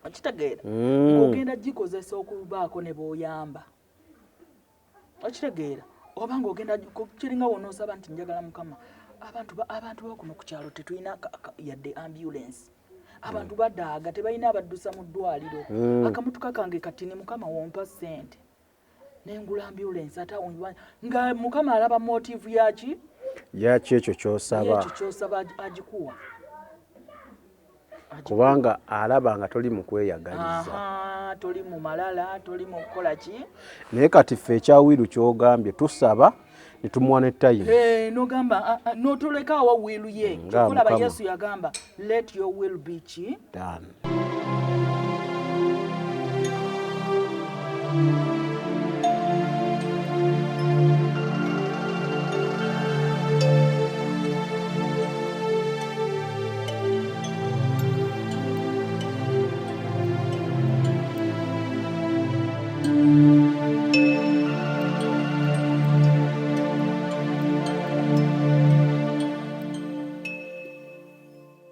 Okitegeera? Ng'ogenda gikozesa okubaako ne b'oyamba. Okitegeera? Oba ng'ogenda kiringa wonoosaba nti njagala Mukama, abantu bakuno ku kyalo tetulina yadde ambulance, abantu badaaga, tebalina abaddusa mu ddwaliro. Akamotoka kange katini, Mukama wompa ssente nengula ambulance. Ate nga Mukama alaba motive yaki? Yaki ekyo kyosaba. Ekyo kyosaba agikuwa. Kubanga alaba nga toli mu kweyagaliza, toli mu malala, toli mu kukola ki. Naye kati ffe ekya will kyogambye, tusaba ne tumuwa ne time. Nogamba notolekaawo will ye. Kyokolaba Yesu yagamba, "Let your will be ki?" Done.